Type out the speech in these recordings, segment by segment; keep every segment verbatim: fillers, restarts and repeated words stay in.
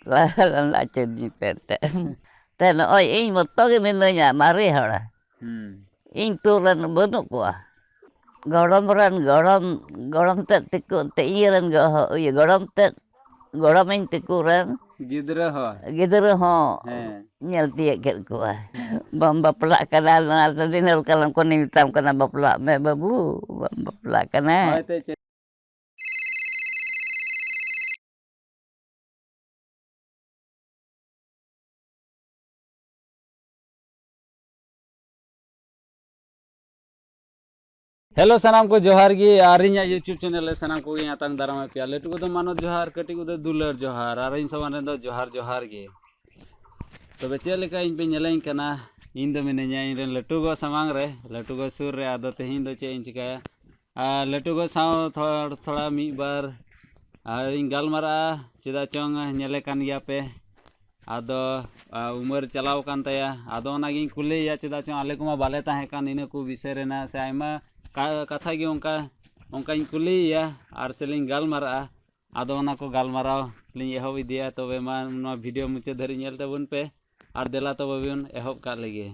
ᱞᱟᱸᱫᱟ ᱦᱚᱪᱚᱭᱤᱫᱤᱧ ᱯᱮ ᱮᱱᱛᱮᱫ᱾ ᱛᱮ ᱱᱚᱜᱼᱚᱭ ᱤᱧ ᱢᱚᱛᱚ ᱜᱮ ᱢᱤᱱᱟᱹᱧᱟ, ᱢᱟᱨᱮ ᱦᱚᱲ᱾ ᱦᱩᱸ᱾ ᱤᱧ ᱛᱩᱨ ᱨᱮᱱ ᱵᱟᱹᱱᱩᱜ ᱠᱚᱣᱟ᱾ ᱜᱚᱲᱚᱢ ᱨᱮᱱ, ᱜᱚᱲᱚᱢ, ᱜᱚᱲᱚᱢ ᱛᱮᱫ ᱛᱮᱠᱚ, ᱮᱱᱛᱮ ᱤᱭᱟᱹ ᱨᱮᱱ ᱜᱚ-, ᱤᱭᱟᱹ, ᱜᱚᱲᱚᱢ ᱛᱮᱫ, ᱜᱚᱲᱚᱢᱤᱧ ᱛᱮᱠᱚ ᱨᱮᱱ ᱜᱤᱫᱽᱨᱟᱹ ᱦᱚᱸ᱾ ᱜᱤᱫᱽᱨᱟᱹ ᱦᱚᱸ ᱦᱮᱸ᱾ ᱧᱮᱞ ᱛᱤᱭᱳᱜ ᱠᱮᱫ ᱠᱚᱣᱟ᱾ ᱵᱟᱢ ᱵᱟᱯᱞᱟᱜ ᱠᱟᱱᱟ, ᱱᱚᱣᱟ ᱫᱚ ᱫᱤᱱ ᱦᱚᱲ ᱠᱟᱞᱚᱢ ᱠᱚ ᱢᱮᱛᱟᱢ ᱠᱟᱱᱟ, "ᱵᱟᱯᱞᱟᱜ ᱢᱮ ᱵᱟᱹᱵᱩ, ᱵᱟᱢ ᱵᱟᱯᱞᱟᱜ ᱠᱟᱱᱟ?" ᱦᱳᱭ, ᱛᱮ ᱪᱮᱫ? ᱦᱮᱞᱳ ᱥᱟᱱᱟᱢ ᱠᱚ, ᱡᱚᱦᱟᱨ ᱜᱮ᱾ ᱟᱨ ᱤᱧᱟᱹᱜ YouTube ᱪᱮᱱᱮᱞ ᱨᱮ ᱥᱟᱱᱟᱢ ᱠᱚᱜᱮᱧ ᱟᱛᱟᱝ ᱫᱟᱨᱟᱢᱮᱫ ᱯᱮᱭᱟ᱾ ᱞᱟᱹᱴᱩ ᱠᱚᱫᱚ ᱢᱟᱱᱚᱛ ᱡᱚᱦᱟᱨ, ᱠᱟᱹᱴᱤᱡ ᱠᱚᱫᱚ ᱫᱩᱞᱟᱹᱲ ᱡᱚᱦᱟᱨ, ᱟᱨ ᱤᱧ ᱥᱟᱢᱟᱝ ᱨᱮᱱ ᱫᱚ ᱡᱚᱦᱟᱨ, ᱡᱚᱦᱟᱨ ᱜᱮ᱾ ᱛᱚᱵᱮ ᱪᱮᱫ ᱞᱮᱠᱟ ᱤᱧ ᱯᱮ ᱧᱮᱞᱮᱧ ᱠᱟᱱᱟ? ᱤᱧ ᱫᱚ ᱢᱤᱱᱟᱹᱧᱟ ᱤᱧ ᱨᱮᱱ ᱞᱟᱹᱴᱩ ᱜᱚ ᱥᱟᱢᱟᱝ ᱨᱮ, ᱞᱟᱹᱴᱩ ᱜᱚ ᱥᱩᱨ ᱨᱮ᱾ ᱟᱫᱚ ᱛᱮᱦᱮᱧ ᱫᱚ ᱪᱮᱫ ᱤᱧ ᱪᱤᱠᱟᱹᱭᱟ? ᱟᱨ ᱞᱟᱹᱴᱩ ᱜᱚ ᱥᱟᱶ ᱛᱷᱚᱲᱟ, ᱛᱷᱚᱲᱟ ᱢᱤᱫ ᱵᱟᱨ ᱟᱨ ᱤᱧ ᱜᱟᱞᱢᱟᱨᱟᱜᱼᱟ, ᱪᱮᱫᱟᱜ ᱪᱚᱝ ᱧᱮᱞᱮ ᱠᱟᱱ ᱜᱮᱭᱟ ᱯᱮ᱾ ᱟᱫᱚ, ᱟ, ᱩᱢᱮᱨ ᱪᱟᱞᱟᱣ ᱟᱠᱟᱱ ᱛᱟᱭᱟ᱾ ᱟᱫᱚ ᱚᱱᱟᱜᱤᱧ ᱠᱩᱞᱤᱭᱮᱭᱟ, ᱪᱮᱫᱟᱜ ᱪᱚᱝ ᱟᱞᱮ ᱠᱚᱢᱟ ᱵᱟᱞᱮ ᱛᱟᱦᱮᱸ ᱠᱟᱱ ᱤᱱᱟᱹ ᱠᱚ ᱵᱤᱥᱚᱭ ᱨᱮᱱᱟᱜ, ᱥᱮ ᱟᱭᱢᱟ ᱠᱟ-, ᱠᱟᱛᱷᱟ ᱜᱮ ᱚᱱᱠᱟ, ᱚᱱᱠᱟᱧ ᱠᱩᱞᱤᱭᱮᱭᱟ ᱟᱨ ᱥᱮᱞᱤᱧ ᱜᱟᱞᱢᱟᱨᱟᱜᱼᱟ᱾ ᱟᱫᱚ ᱚᱱᱟ ᱠᱚ ᱜᱟᱞᱢᱟᱨᱟᱣ ᱞᱤᱧ ᱮᱦᱚᱵ ᱤᱫᱤᱭᱟ᱾ ᱛᱚᱵᱮ ᱢᱟ ᱱᱚᱣᱟ ᱵᱷᱤᱰᱤᱭᱳ ᱢᱩᱪᱟᱹᱫ ᱫᱷᱟᱹᱨᱤᱡ ᱧᱮᱞ ᱛᱟᱵᱚᱱ ᱯᱮ᱾ ᱟᱨ ᱫᱮᱞᱟ ᱛᱚᱵᱮ ᱵᱚᱱ ᱮᱦᱚᱵ ᱠᱟᱜ ᱞᱮᱜᱮ᱾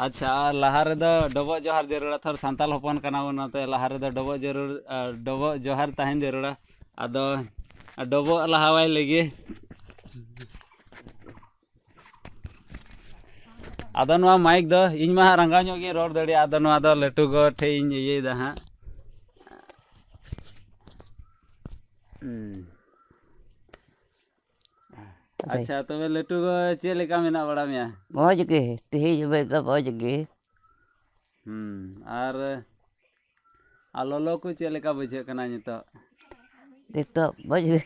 ᱟᱪᱪᱷᱟ, ᱟᱨ ᱞᱟᱦᱟ ᱨᱮᱫᱚ ᱰᱚᱵᱚᱜ ᱡᱚᱦᱟᱨ ᱡᱟᱹᱨᱩᱲᱟ᱾ ᱛᱷᱚᱨ ᱥᱟᱱᱛᱟᱞ ᱦᱚᱯᱚᱱ ᱠᱟᱱᱟ ᱵᱚᱱ, ᱚᱱᱟᱛᱮ ᱞᱟᱦᱟ ᱨᱮᱫᱚ ᱰᱚᱵᱚᱜ ᱡᱟᱹᱨᱩᱲ, ᱟ, ᱰᱚᱵᱚᱜ ᱡᱚᱦᱟᱨ ᱛᱟᱦᱮᱱ ᱡᱟᱹᱨᱩᱲᱟ᱾ ᱟᱫᱚ ᱰᱚᱵᱚᱜ ᱞᱟᱦᱟᱣᱟᱭ ᱞᱮᱜᱮ᱾ ᱟᱫᱚ ᱱᱚᱣᱟ ᱢᱟᱭᱤᱠ ᱫᱚ ᱤᱧ ᱢᱟ ᱦᱟᱸᱜ ᱨᱟᱸᱜᱟᱣ ᱧᱚᱜ ᱜᱤᱧ ᱨᱚᱲ ᱫᱟᱲᱮᱭᱟᱜᱼᱟ, ᱟᱫᱚ ᱱᱚᱣᱟ ᱫᱚ ᱞᱟᱹᱴᱩ ᱜᱚ ᱴᱷᱮᱡ ᱤᱧ ᱤᱭᱟᱹᱭᱮᱫᱟ ᱦᱟᱸᱜ᱾ ᱦᱩᱸ᱾ ᱟᱪᱪᱷᱟ᱾ ᱟᱪᱪᱷᱟ, ᱛᱚᱵᱮ ᱞᱟᱹᱴᱩ ᱜᱚ, ᱪᱮᱫ ᱞᱮᱠᱟ ᱢᱮᱱᱟᱜ ᱵᱟᱲᱟ ᱢᱮᱭᱟ? ᱢᱚᱡᱽ ᱜᱮ, ᱛᱮᱦᱮᱧ ᱦᱟᱹᱵᱤᱡ ᱫᱚ ᱢᱚᱡᱽ ᱜᱮ᱾ ᱦᱩᱸ, ᱟᱨ, ᱟᱨ ᱞᱚᱞᱚ ᱠᱚ ᱪᱮᱫ ᱞᱮᱠᱟ ᱵᱩᱡᱷᱟᱹᱜ ᱠᱟᱱᱟ ᱱᱤᱛᱚᱜ? ᱱᱤᱛᱚᱜ ᱢᱚᱡᱽ ᱜᱮ᱾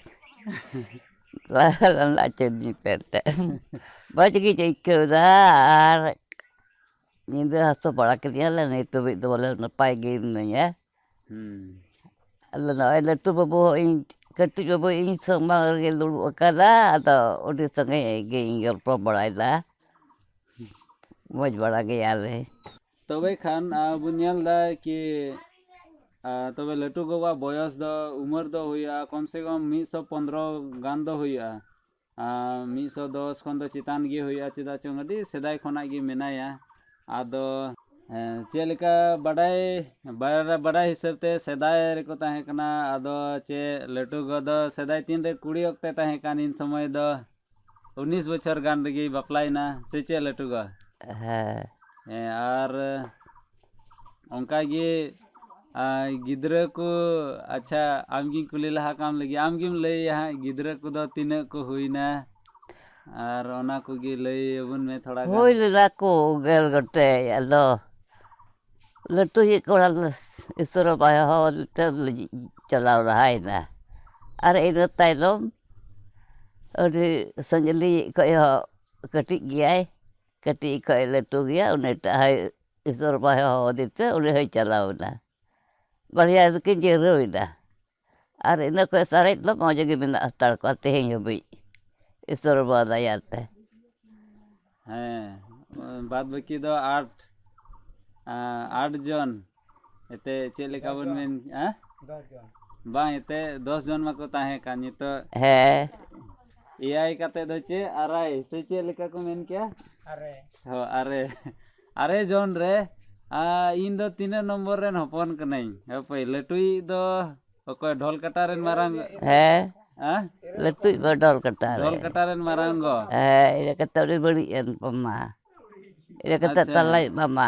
ᱞᱟᱸᱫᱟ ᱦᱚᱪᱚᱭᱤᱫᱤᱧ ᱯᱮ ᱮᱱᱛᱮᱫ᱾ ᱢᱚᱡᱽ ᱜᱤᱧ ᱟᱹᱭᱠᱟᱹᱣ ᱮᱫᱟ, ᱟᱨ ᱧᱤᱫᱟᱹ ᱦᱟᱹᱥᱩ ᱵᱟᱲᱟ ᱠᱮᱫᱤᱧᱟ ᱞᱮ, ᱱᱤᱛ ᱦᱟᱹᱵᱤᱡ ᱫᱚ ᱵᱚᱞᱮ ᱱᱟᱯᱟᱭ ᱜᱮ ᱢᱤᱱᱟᱹᱧᱟ᱾ ᱦᱩᱸ᱾ ᱟᱫᱚ ᱱᱚᱜᱼᱚᱭ ᱞᱟᱹᱴᱩ ᱵᱟᱹᱵᱩ ᱦᱚᱸ ᱤᱧ ᱠᱟᱹᱴᱤᱡ ᱵᱟᱹᱵᱩ ᱤᱧ ᱥᱟᱢᱟᱝ ᱨᱮᱜᱮ ᱫᱩᱲᱩᱵ ᱟᱠᱟᱱᱟ, ᱟᱫᱚ ᱩᱱᱤ ᱥᱚᱸᱜᱮ ᱜᱮ ᱤᱧ ᱜᱚᱞᱯᱚ ᱵᱟᱲᱟᱭᱮᱫᱟ᱾ ᱢᱚᱡᱽ ᱵᱟᱲᱟ ᱜᱮᱭᱟᱞᱮ᱾ ᱛᱚᱵᱮ ᱠᱷᱟᱱ, ᱟ, ᱵᱚᱱ ᱧᱮᱞ ᱮᱫᱟ ᱠᱤ ᱟᱨ ᱛᱚᱵᱮ ᱞᱟᱹᱴᱩ ᱜᱚᱣᱟᱜ ᱵᱚᱭᱚᱥ ᱫᱚ, ᱩᱢᱮᱨ ᱫᱚ ᱦᱩᱭᱩᱜᱼᱟ ᱠᱚᱢ ᱥᱮ ᱠᱚᱢ ᱢᱤᱫ ᱥᱚ ᱯᱚᱱᱨᱚ ᱜᱟᱱ ᱫᱚ ᱦᱩᱭᱩᱜᱼᱟ᱾ ᱟᱨ ᱢᱤᱫ ᱥᱚ ᱫᱚᱥ ᱠᱷᱚᱱ ᱫᱚ ᱪᱮᱛᱟᱱ ᱜᱮ ᱦᱩᱭᱩᱜᱼᱟ, ᱪᱮᱫᱟᱜ ᱪᱚᱝ ᱟᱹᱰᱤ ᱥᱮᱫᱟᱭ ᱠᱷᱚᱱᱟᱜ ᱜᱮ ᱢᱮᱱᱟᱭᱟ᱾ ᱟᱫᱚ, ᱦᱮᱸ, ᱪᱮᱫ ᱞᱮᱠᱟ ᱵᱟᱰᱟᱭ, ᱵᱟᱰᱟᱭ, ᱵᱟᱰᱟᱭ ᱦᱤᱥᱟᱹᱵ ᱛᱮ ᱥᱮᱫᱟᱭ ᱨᱮᱠᱚ ᱛᱟᱦᱮᱸ ᱠᱟᱱᱟ᱾ ᱟᱫᱚ ᱪᱮᱫ ᱞᱟᱹᱴᱩ ᱜᱚ ᱫᱚ ᱥᱮᱫᱟᱭ ᱛᱤᱱ ᱨᱮ ᱠᱩᱲᱤ ᱚᱠᱛᱮ ᱛᱟᱦᱮᱸ ᱠᱟᱱ, ᱤᱱ ᱥᱚᱢᱚᱭ ᱫᱚ ᱩᱱᱤᱥ ᱵᱚᱪᱷᱚᱨ ᱜᱟᱱ ᱨᱮᱜᱮᱭ ᱵᱟᱯᱞᱟᱭᱮᱱᱟ, ᱥᱮ ᱪᱮᱫ ᱞᱟᱹᱴᱩ ᱜᱚ? ᱦᱮᱸ᱾ ᱦᱮᱸ, ᱟᱨ ᱚᱱᱠᱟ ᱜᱮ, ᱟᱨ ᱜᱤᱫᱽᱨᱟᱹ ᱠᱚ, ᱟᱪᱪᱷᱟ, ᱟᱢᱜᱤᱧ ᱠᱩᱞᱤ ᱞᱟᱦᱟ ᱠᱟᱢ ᱞᱟᱹᱜᱤᱫ, ᱟᱢᱜᱮᱢ ᱞᱟᱹᱭᱟ ᱦᱟᱸᱜ, ᱜᱤᱫᱽᱨᱟᱹ ᱠᱚᱫᱚ ᱛᱤᱱᱟᱹᱜ ᱠᱚ ᱦᱩᱭᱱᱟ? ᱟᱨ ᱚᱱᱟ ᱠᱚᱜᱮ ᱞᱟᱹᱭ ᱟᱵᱚᱱ ᱢᱮ ᱛᱷᱚᱲᱟ ᱜᱟᱱ᱾ ᱦᱩᱭ ᱞᱮᱱᱟ ᱠᱚ ᱜᱮᱞ ᱜᱚᱴᱮᱡ, ᱟᱫᱚ ᱞᱟᱹᱴᱩᱭᱤᱡ ᱠᱚᱲᱟ ᱫᱚ ᱤᱥᱚᱨ ᱵᱟᱵᱟᱭ ᱦᱚᱦᱚ ᱟᱫᱮ ᱛᱮ ᱪᱟᱞᱟᱣ ᱞᱟᱦᱟᱭᱮᱱᱟ᱾ ᱟᱨ ᱤᱱᱟᱹ ᱛᱟᱭᱱᱚᱢ ᱟᱹᱰᱤ ᱥᱟᱺᱜᱤᱧ ᱠᱷᱚᱡ ᱦᱚᱸ ᱠᱟᱹᱴᱤᱡ ᱜᱮᱭᱟᱭ, ᱠᱟᱹᱴᱤᱡ ᱠᱷᱚᱡ ᱞᱟᱹᱴᱩ ᱜᱮᱭᱟ, ᱩᱱᱤᱴᱟᱜ ᱦᱚᱸ ᱤᱥᱚᱨ ᱵᱟᱵᱟᱭ ᱦᱚᱦᱚ ᱟᱫᱮ ᱛᱮ ᱩᱱᱤ ᱦᱚᱸᱭ ᱪᱟᱞᱟᱣ ᱮᱱᱟ᱾ ᱵᱟᱨᱭᱟ ᱫᱚᱠᱤᱱ ᱡᱤᱨᱟᱹᱣ ᱮᱱᱟ᱾ ᱟᱨ ᱤᱱᱟᱹ ᱠᱷᱚᱡ ᱥᱟᱨᱮᱡ ᱫᱚ ᱢᱚᱡᱽ ᱜᱮ ᱢᱮᱱᱟᱜ ᱦᱟᱛᱟᱲ ᱠᱚᱣᱟ ᱛᱮᱦᱮᱧ ᱦᱟᱹᱵᱤᱡ, ᱤᱥᱚᱨ ᱵᱟᱵᱟ ᱫᱟᱭᱟ ᱛᱮ᱾ ᱦᱮᱸ, ᱵᱟᱫ ᱵᱟᱹᱠᱤ ᱫᱚ ᱟᱴ, ᱟ, ᱟᱴ ᱡᱚᱱ᱾ ᱮᱱᱛᱮ ᱪᱮᱫ ᱞᱮᱠᱟ ᱵᱚᱱ ᱢᱮᱱ, ᱟ? ᱵᱟᱝ, ᱮᱱᱛᱮ ᱫᱚᱥ ᱡᱚᱱ ᱢᱟᱠᱚ ᱛᱟᱦᱮᱸ ᱠᱟᱱ, ᱱᱤᱛᱚᱜ ᱦᱮᱸ᱾ ᱮᱭᱟᱭ ᱠᱟᱛᱮ ᱫᱚ ᱪᱮᱫ? ᱟᱨᱟᱭ, ᱥᱮ ᱪᱮᱫ ᱞᱮᱠᱟ ᱠᱚ ᱢᱮᱱ ᱠᱮᱭᱟ? ᱟᱨᱮ᱾ ᱦᱚᱸ, ᱟᱨᱮ᱾ ᱟᱨᱮ ᱡᱚᱱ ᱨᱮ, ᱟ, ᱤᱧ ᱫᱚ ᱛᱤᱱᱟᱹᱜ ᱱᱚᱢᱵᱚᱨ ᱨᱮᱱ ᱦᱚᱯᱚᱱ ᱠᱟᱹᱱᱟᱹᱧ? ᱦᱟᱯᱳᱭ, ᱞᱟᱹᱴᱩᱭᱤᱡ ᱫᱚ ᱚᱠᱚᱭ, ᱰᱷᱚᱞ ᱠᱟᱴᱟ ᱨᱮᱱ ᱢᱟᱨᱟᱝ? ᱦᱮᱸ, ᱟ? ᱞᱟᱹᱴᱩᱭᱤᱡ ᱫᱚ ᱰᱷᱚᱞ ᱠᱟᱴᱟ ᱰᱷᱚᱞ ᱨᱮ᱾ ᱠᱟᱴᱟ ᱨᱮᱱ ᱢᱟᱨᱟᱝ ᱜᱚ? ᱦᱮᱸ, ᱤᱱᱟᱹ ᱠᱟᱛᱮ ᱩᱱᱤ ᱵᱟᱹᱲᱤᱡ ᱮᱱ ᱢᱟᱢᱟ᱾ ᱤᱱᱟᱹ ᱠᱟᱛᱮ ᱟᱪᱪᱷᱟ᱾ ᱛᱟᱞᱟᱭᱤᱡ ᱢᱟᱢᱟ᱾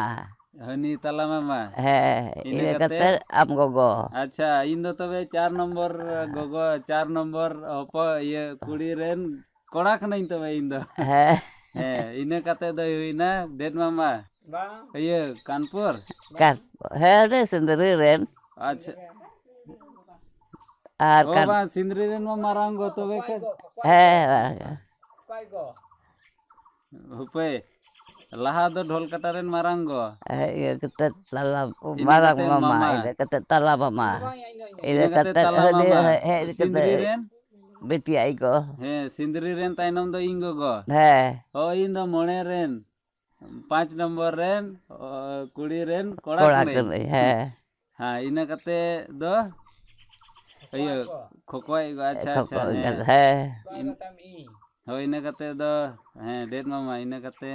ᱦᱟᱹᱱᱤ ᱛᱟᱞᱟ ᱢᱟᱢᱟ᱾ ᱦᱮᱸ, ᱤᱱᱟᱹ ᱤᱱᱟᱹ ᱠᱟᱛᱮ? ᱠᱟᱛᱮ ᱟᱢ ᱜᱚᱜᱚ᱾ ᱟᱪᱪᱷᱟ, ᱤᱧ ᱫᱚ ᱛᱚᱵᱮ ᱪᱟᱨ ᱱᱚᱢᱵᱚᱨ ᱜᱚᱜᱚ, ᱪᱟᱨ ᱱᱚᱢᱵᱚᱨ ᱦᱚᱯᱚ-, ᱤᱭᱟᱹ, ᱠᱩᱲᱤ ᱨᱮᱱ ᱠᱚᱲᱟ ᱠᱟᱹᱱᱟᱹᱧ ᱛᱚᱵᱮ ᱤᱧ ᱫᱚ᱾ ᱦᱮᱸ᱾ ᱦᱮᱸ, ᱤᱱᱟᱹ ᱠᱟᱛᱮ ᱫᱚᱭ ᱦᱩᱭᱱᱟ ᱰᱮᱴ ᱢᱟᱢᱟ᱾ ᱵᱟᱝ᱾ ᱤᱭᱟᱹ, ᱠᱟᱱᱯᱩᱨ? ᱠᱟᱱ-, ᱦᱮᱸ, ᱚᱸᱰᱮ ᱥᱤᱸᱫᱽᱨᱤ ᱨᱮᱱ᱾ ᱟᱪᱪᱷᱟ᱾ ᱟᱨ ᱚ ᱠᱟᱱ- ᱵᱟᱝ, ᱥᱤᱸᱫᱽᱨᱤ ᱨᱮᱱ ᱢᱟ ᱢᱟᱨᱟᱝ ᱜᱚ ᱛᱚᱵᱮ ᱠᱷᱟᱱ᱾ ᱦᱮᱸ, ᱢᱟᱨᱟᱝ ᱜᱚ᱾ ᱦᱟᱯᱮ, ᱞᱟᱦᱟ ᱫᱚ ᱰᱷᱚᱞ ᱠᱟᱴᱟ ᱨᱮᱱ ᱢᱟᱨᱟᱝ ᱜᱚ᱾ ᱦᱮᱸ, ᱤᱭᱟᱹ ᱠᱟᱛᱮ ᱛᱟᱞᱟ ᱤᱱᱟᱹ ᱢᱟᱨᱟᱝ ᱠᱟᱛᱮ ᱢᱟᱢᱟ, ᱢᱟᱢᱟ᱾ ᱤᱱᱟᱹ ᱠᱟᱛᱮ ᱛᱟᱞᱟ ᱢᱟᱢᱟ, ᱤᱱᱟᱹ ᱤᱱᱟᱹ ᱠᱟᱛᱮ ᱠᱟᱛᱮ ᱛᱟᱞᱟ ᱦᱟᱹᱱᱤ ᱢᱟᱢᱟ᱾ ᱦᱮ-, ᱦᱮᱡ ᱠᱟᱛᱮ ᱥᱤᱸᱫᱽᱨᱤ ᱨᱮᱱ? ᱵᱤᱴᱤ ᱟᱡ ᱜᱚ᱾ ᱦᱮᱸ, ᱥᱤᱸᱫᱽᱨᱤ ᱨᱮᱱ ᱛᱟᱭᱱᱚᱢ ᱫᱚ ᱤᱧ ᱜᱚᱜᱚ᱾ ᱦᱮᱸ᱾ ᱦᱳᱭ, ᱤᱧ ᱫᱚ ᱢᱚᱬᱮ ᱨᱮᱱ, ᱯᱟᱸᱪ ᱱᱚᱢᱵᱚᱨ ᱨᱮᱱ, ᱚ, ᱠᱩᱲᱤ ᱨᱮᱱ ᱠᱚᱲᱟ ᱠᱚᱲᱟ ᱠᱟᱹᱱᱟᱹᱧ᱾ ᱠᱟᱹᱱᱟᱹᱧ, ᱦᱮᱸ᱾ ᱟᱨ ᱤᱱᱟᱹ ᱠᱟᱛᱮ ᱫᱚ ᱤᱭᱟᱹ ᱠᱷᱚᱠᱚᱭ ᱠᱚ, ᱟᱪᱪᱷᱟ, ᱟᱪᱪᱷᱟ, ᱠᱷᱚᱠᱚᱭ ᱦᱮᱸ᱾ ᱠᱟᱛᱮ, ᱦᱮᱸ᱾ ᱤᱱ-, ᱦᱳᱭ, ᱤᱱᱟᱹ ᱠᱟᱛᱮ ᱫᱚ, ᱦᱮᱸ, ᱰᱮᱴ ᱢᱟᱢᱟ, ᱤᱱᱟᱹ ᱠᱟᱛᱮ,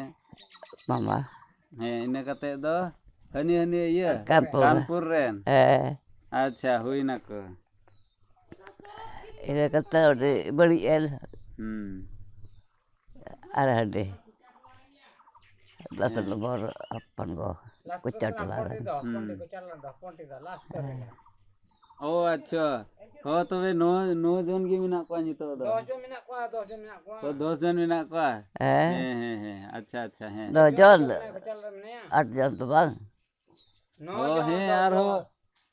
ᱢᱟᱢᱟ᱾ ᱦᱮᱸ, ᱤᱱᱟᱹ ᱠᱟᱛᱮ ᱫᱚ ᱦᱟᱹᱱᱤ, ᱦᱟᱹᱱᱤ ᱤᱭᱟᱹ, ᱠᱟᱱᱯᱩᱨ᱾ ᱠᱟᱱᱯᱩᱨ ᱨᱮᱱ᱾ ᱦᱮᱸ᱾ ᱟᱪᱪᱷᱟ, ᱦᱩᱭ ᱱᱟᱠᱚ᱾ ᱤᱱᱟᱹ ᱠᱟᱛᱮ ᱟᱹᱰᱤ ᱵᱟᱹᱲᱤᱡ ᱮᱱ᱾ ᱦᱩᱸ᱾ ᱟᱨ ᱦᱟᱸᱰᱮ ᱫᱚᱥ ᱦᱮᱸ᱾ ᱱᱚᱢᱵᱚᱨ ᱦᱚᱯᱚᱱ ᱜᱚ ᱠᱚᱪᱟ ᱴᱚᱞᱟ ᱨᱮᱱ᱾ ᱦᱩᱸ᱾ ᱦᱮᱸ᱾ ᱚ, ᱟᱪᱪᱷᱟ᱾ ᱦᱚᱸ, ᱛᱚᱵᱮ ᱱᱚ, ᱱᱚ ᱡᱚᱱ ᱜᱮ ᱢᱮᱱᱟᱜ ᱠᱚᱣᱟ ᱱᱤᱛᱚᱜ ᱫᱚ? ᱫᱚᱥ ᱡᱚᱱ ᱢᱮᱱᱟᱜ ᱠᱚᱣᱟ, ᱫᱚᱥ ᱡᱚᱱ ᱢᱮᱱᱟᱜ ᱠᱚᱣᱟ᱾ ᱚ, ᱫᱚᱥ ᱡᱚᱱ ᱢᱮᱱᱟᱜ ᱠᱚᱣᱟ? ᱦᱮᱸ᱾ ᱦᱮᱸ, ᱦᱮᱸ, ᱦᱮᱸ᱾ ᱟᱪᱪᱷᱟ, ᱟᱪᱪᱷᱟ, ᱦᱮᱸ᱾ ᱫᱚᱥ ᱡᱚᱱ? ᱠᱚᱪᱟ ᱴᱚᱞᱟ ᱨᱮ ᱢᱮᱱᱟᱭᱟ᱾ ᱟᱴ ᱡᱚᱱ ᱫᱚ ᱵᱟᱝ? ᱱᱚ ᱚ, ᱡᱚᱱ, ᱦᱮᱸ, ᱫᱚᱥ ᱟᱨᱦᱚᱸ᱾ ᱡᱚᱱ᱾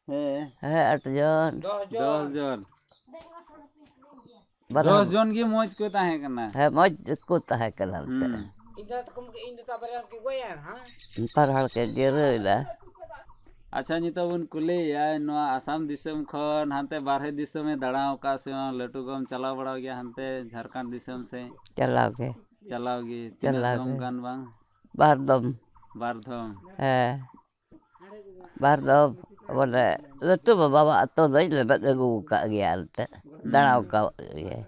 ᱦᱮᱸ᱾ ᱦᱮᱸ, ᱟᱴ ᱡᱚᱱ᱾ ᱫᱚᱥ ᱡᱚᱱ᱾ ᱫᱚᱥ ᱡᱚᱱ᱾ ᱵᱟᱨ ᱫᱚᱥ ᱦᱚᱲ᱾ ᱡᱚᱱ ᱜᱮ ᱢᱚᱡᱽ ᱠᱚ ᱛᱟᱦᱮᱸ ᱠᱟᱱᱟ᱾ ᱦᱮᱸ, ᱢᱚᱡᱽ ᱠᱚ ᱛᱟᱦᱮᱸ ᱠᱟᱱᱟ ᱮᱱᱛᱮ᱾ ᱦᱩᱸ᱾ ᱤᱧ ᱫᱟᱫᱟ ᱛᱟᱠᱚ, ᱤᱧ ᱫᱟᱫᱟ ᱵᱟᱨᱭᱟ ᱦᱚᱲ ᱠᱤᱱ ᱜᱚᱡ ᱮᱱ, ᱦᱮᱸ? ᱵᱟᱨ ᱦᱚᱲ ᱠᱤᱱ ᱡᱤᱨᱟᱹᱣ ᱮᱱᱟ᱾ ᱟᱪᱪᱷᱟ, ᱱᱤᱛᱚᱜ ᱵᱚᱱ ᱠᱩᱞᱤᱭᱮᱭᱟ, ᱱᱚᱣᱟ ᱟᱥᱟᱢ ᱫᱤᱥᱚᱢ ᱠᱷᱚᱱ ᱦᱟᱱᱛᱮ ᱵᱟᱨᱦᱮ ᱫᱤᱥᱚᱢᱮ ᱫᱟᱬᱟ ᱟᱠᱟᱫ ᱥᱮ ᱵᱟᱝ? ᱞᱟᱹᱴᱩ ᱜᱚᱢ ᱪᱟᱞᱟᱣ ᱵᱟᱲᱟ ᱜᱮᱭᱟ ᱦᱟᱱᱛᱮ ᱡᱷᱟᱲᱠᱷᱚᱸᱰ ᱫᱤᱥᱚᱢ ᱥᱮᱫ? ᱪᱟᱞᱟᱣ ᱜᱮ᱾ ᱪᱟᱞᱟᱣ ᱜᱮ᱾ ᱛᱤᱱᱟᱹᱜ ᱪᱟᱞᱟᱣ ᱫᱚᱢ ᱜᱮ᱾ ᱜᱟᱱ ᱵᱟᱝ? ᱵᱟᱨ ᱫᱚᱢ᱾ ᱵᱟᱨ ᱫᱷᱚᱢ᱾ ᱦᱮᱸ᱾ ᱵᱟᱨ ᱫᱚᱢ, ᱵᱚᱞᱮ, ᱞᱟᱹᱴᱩ ᱵᱟᱵᱟᱣᱟᱜ ᱟᱹᱛᱩ ᱫᱚᱧ ᱞᱮᱵᱮᱫ ᱟᱹᱜᱩ ᱟᱠᱟᱫ ᱜᱮᱭᱟ ᱮᱱᱛᱮ᱾ ᱦᱩᱸ᱾ ᱫᱟᱬᱟ ᱟᱠᱟᱫ ᱜᱮᱭᱟ᱾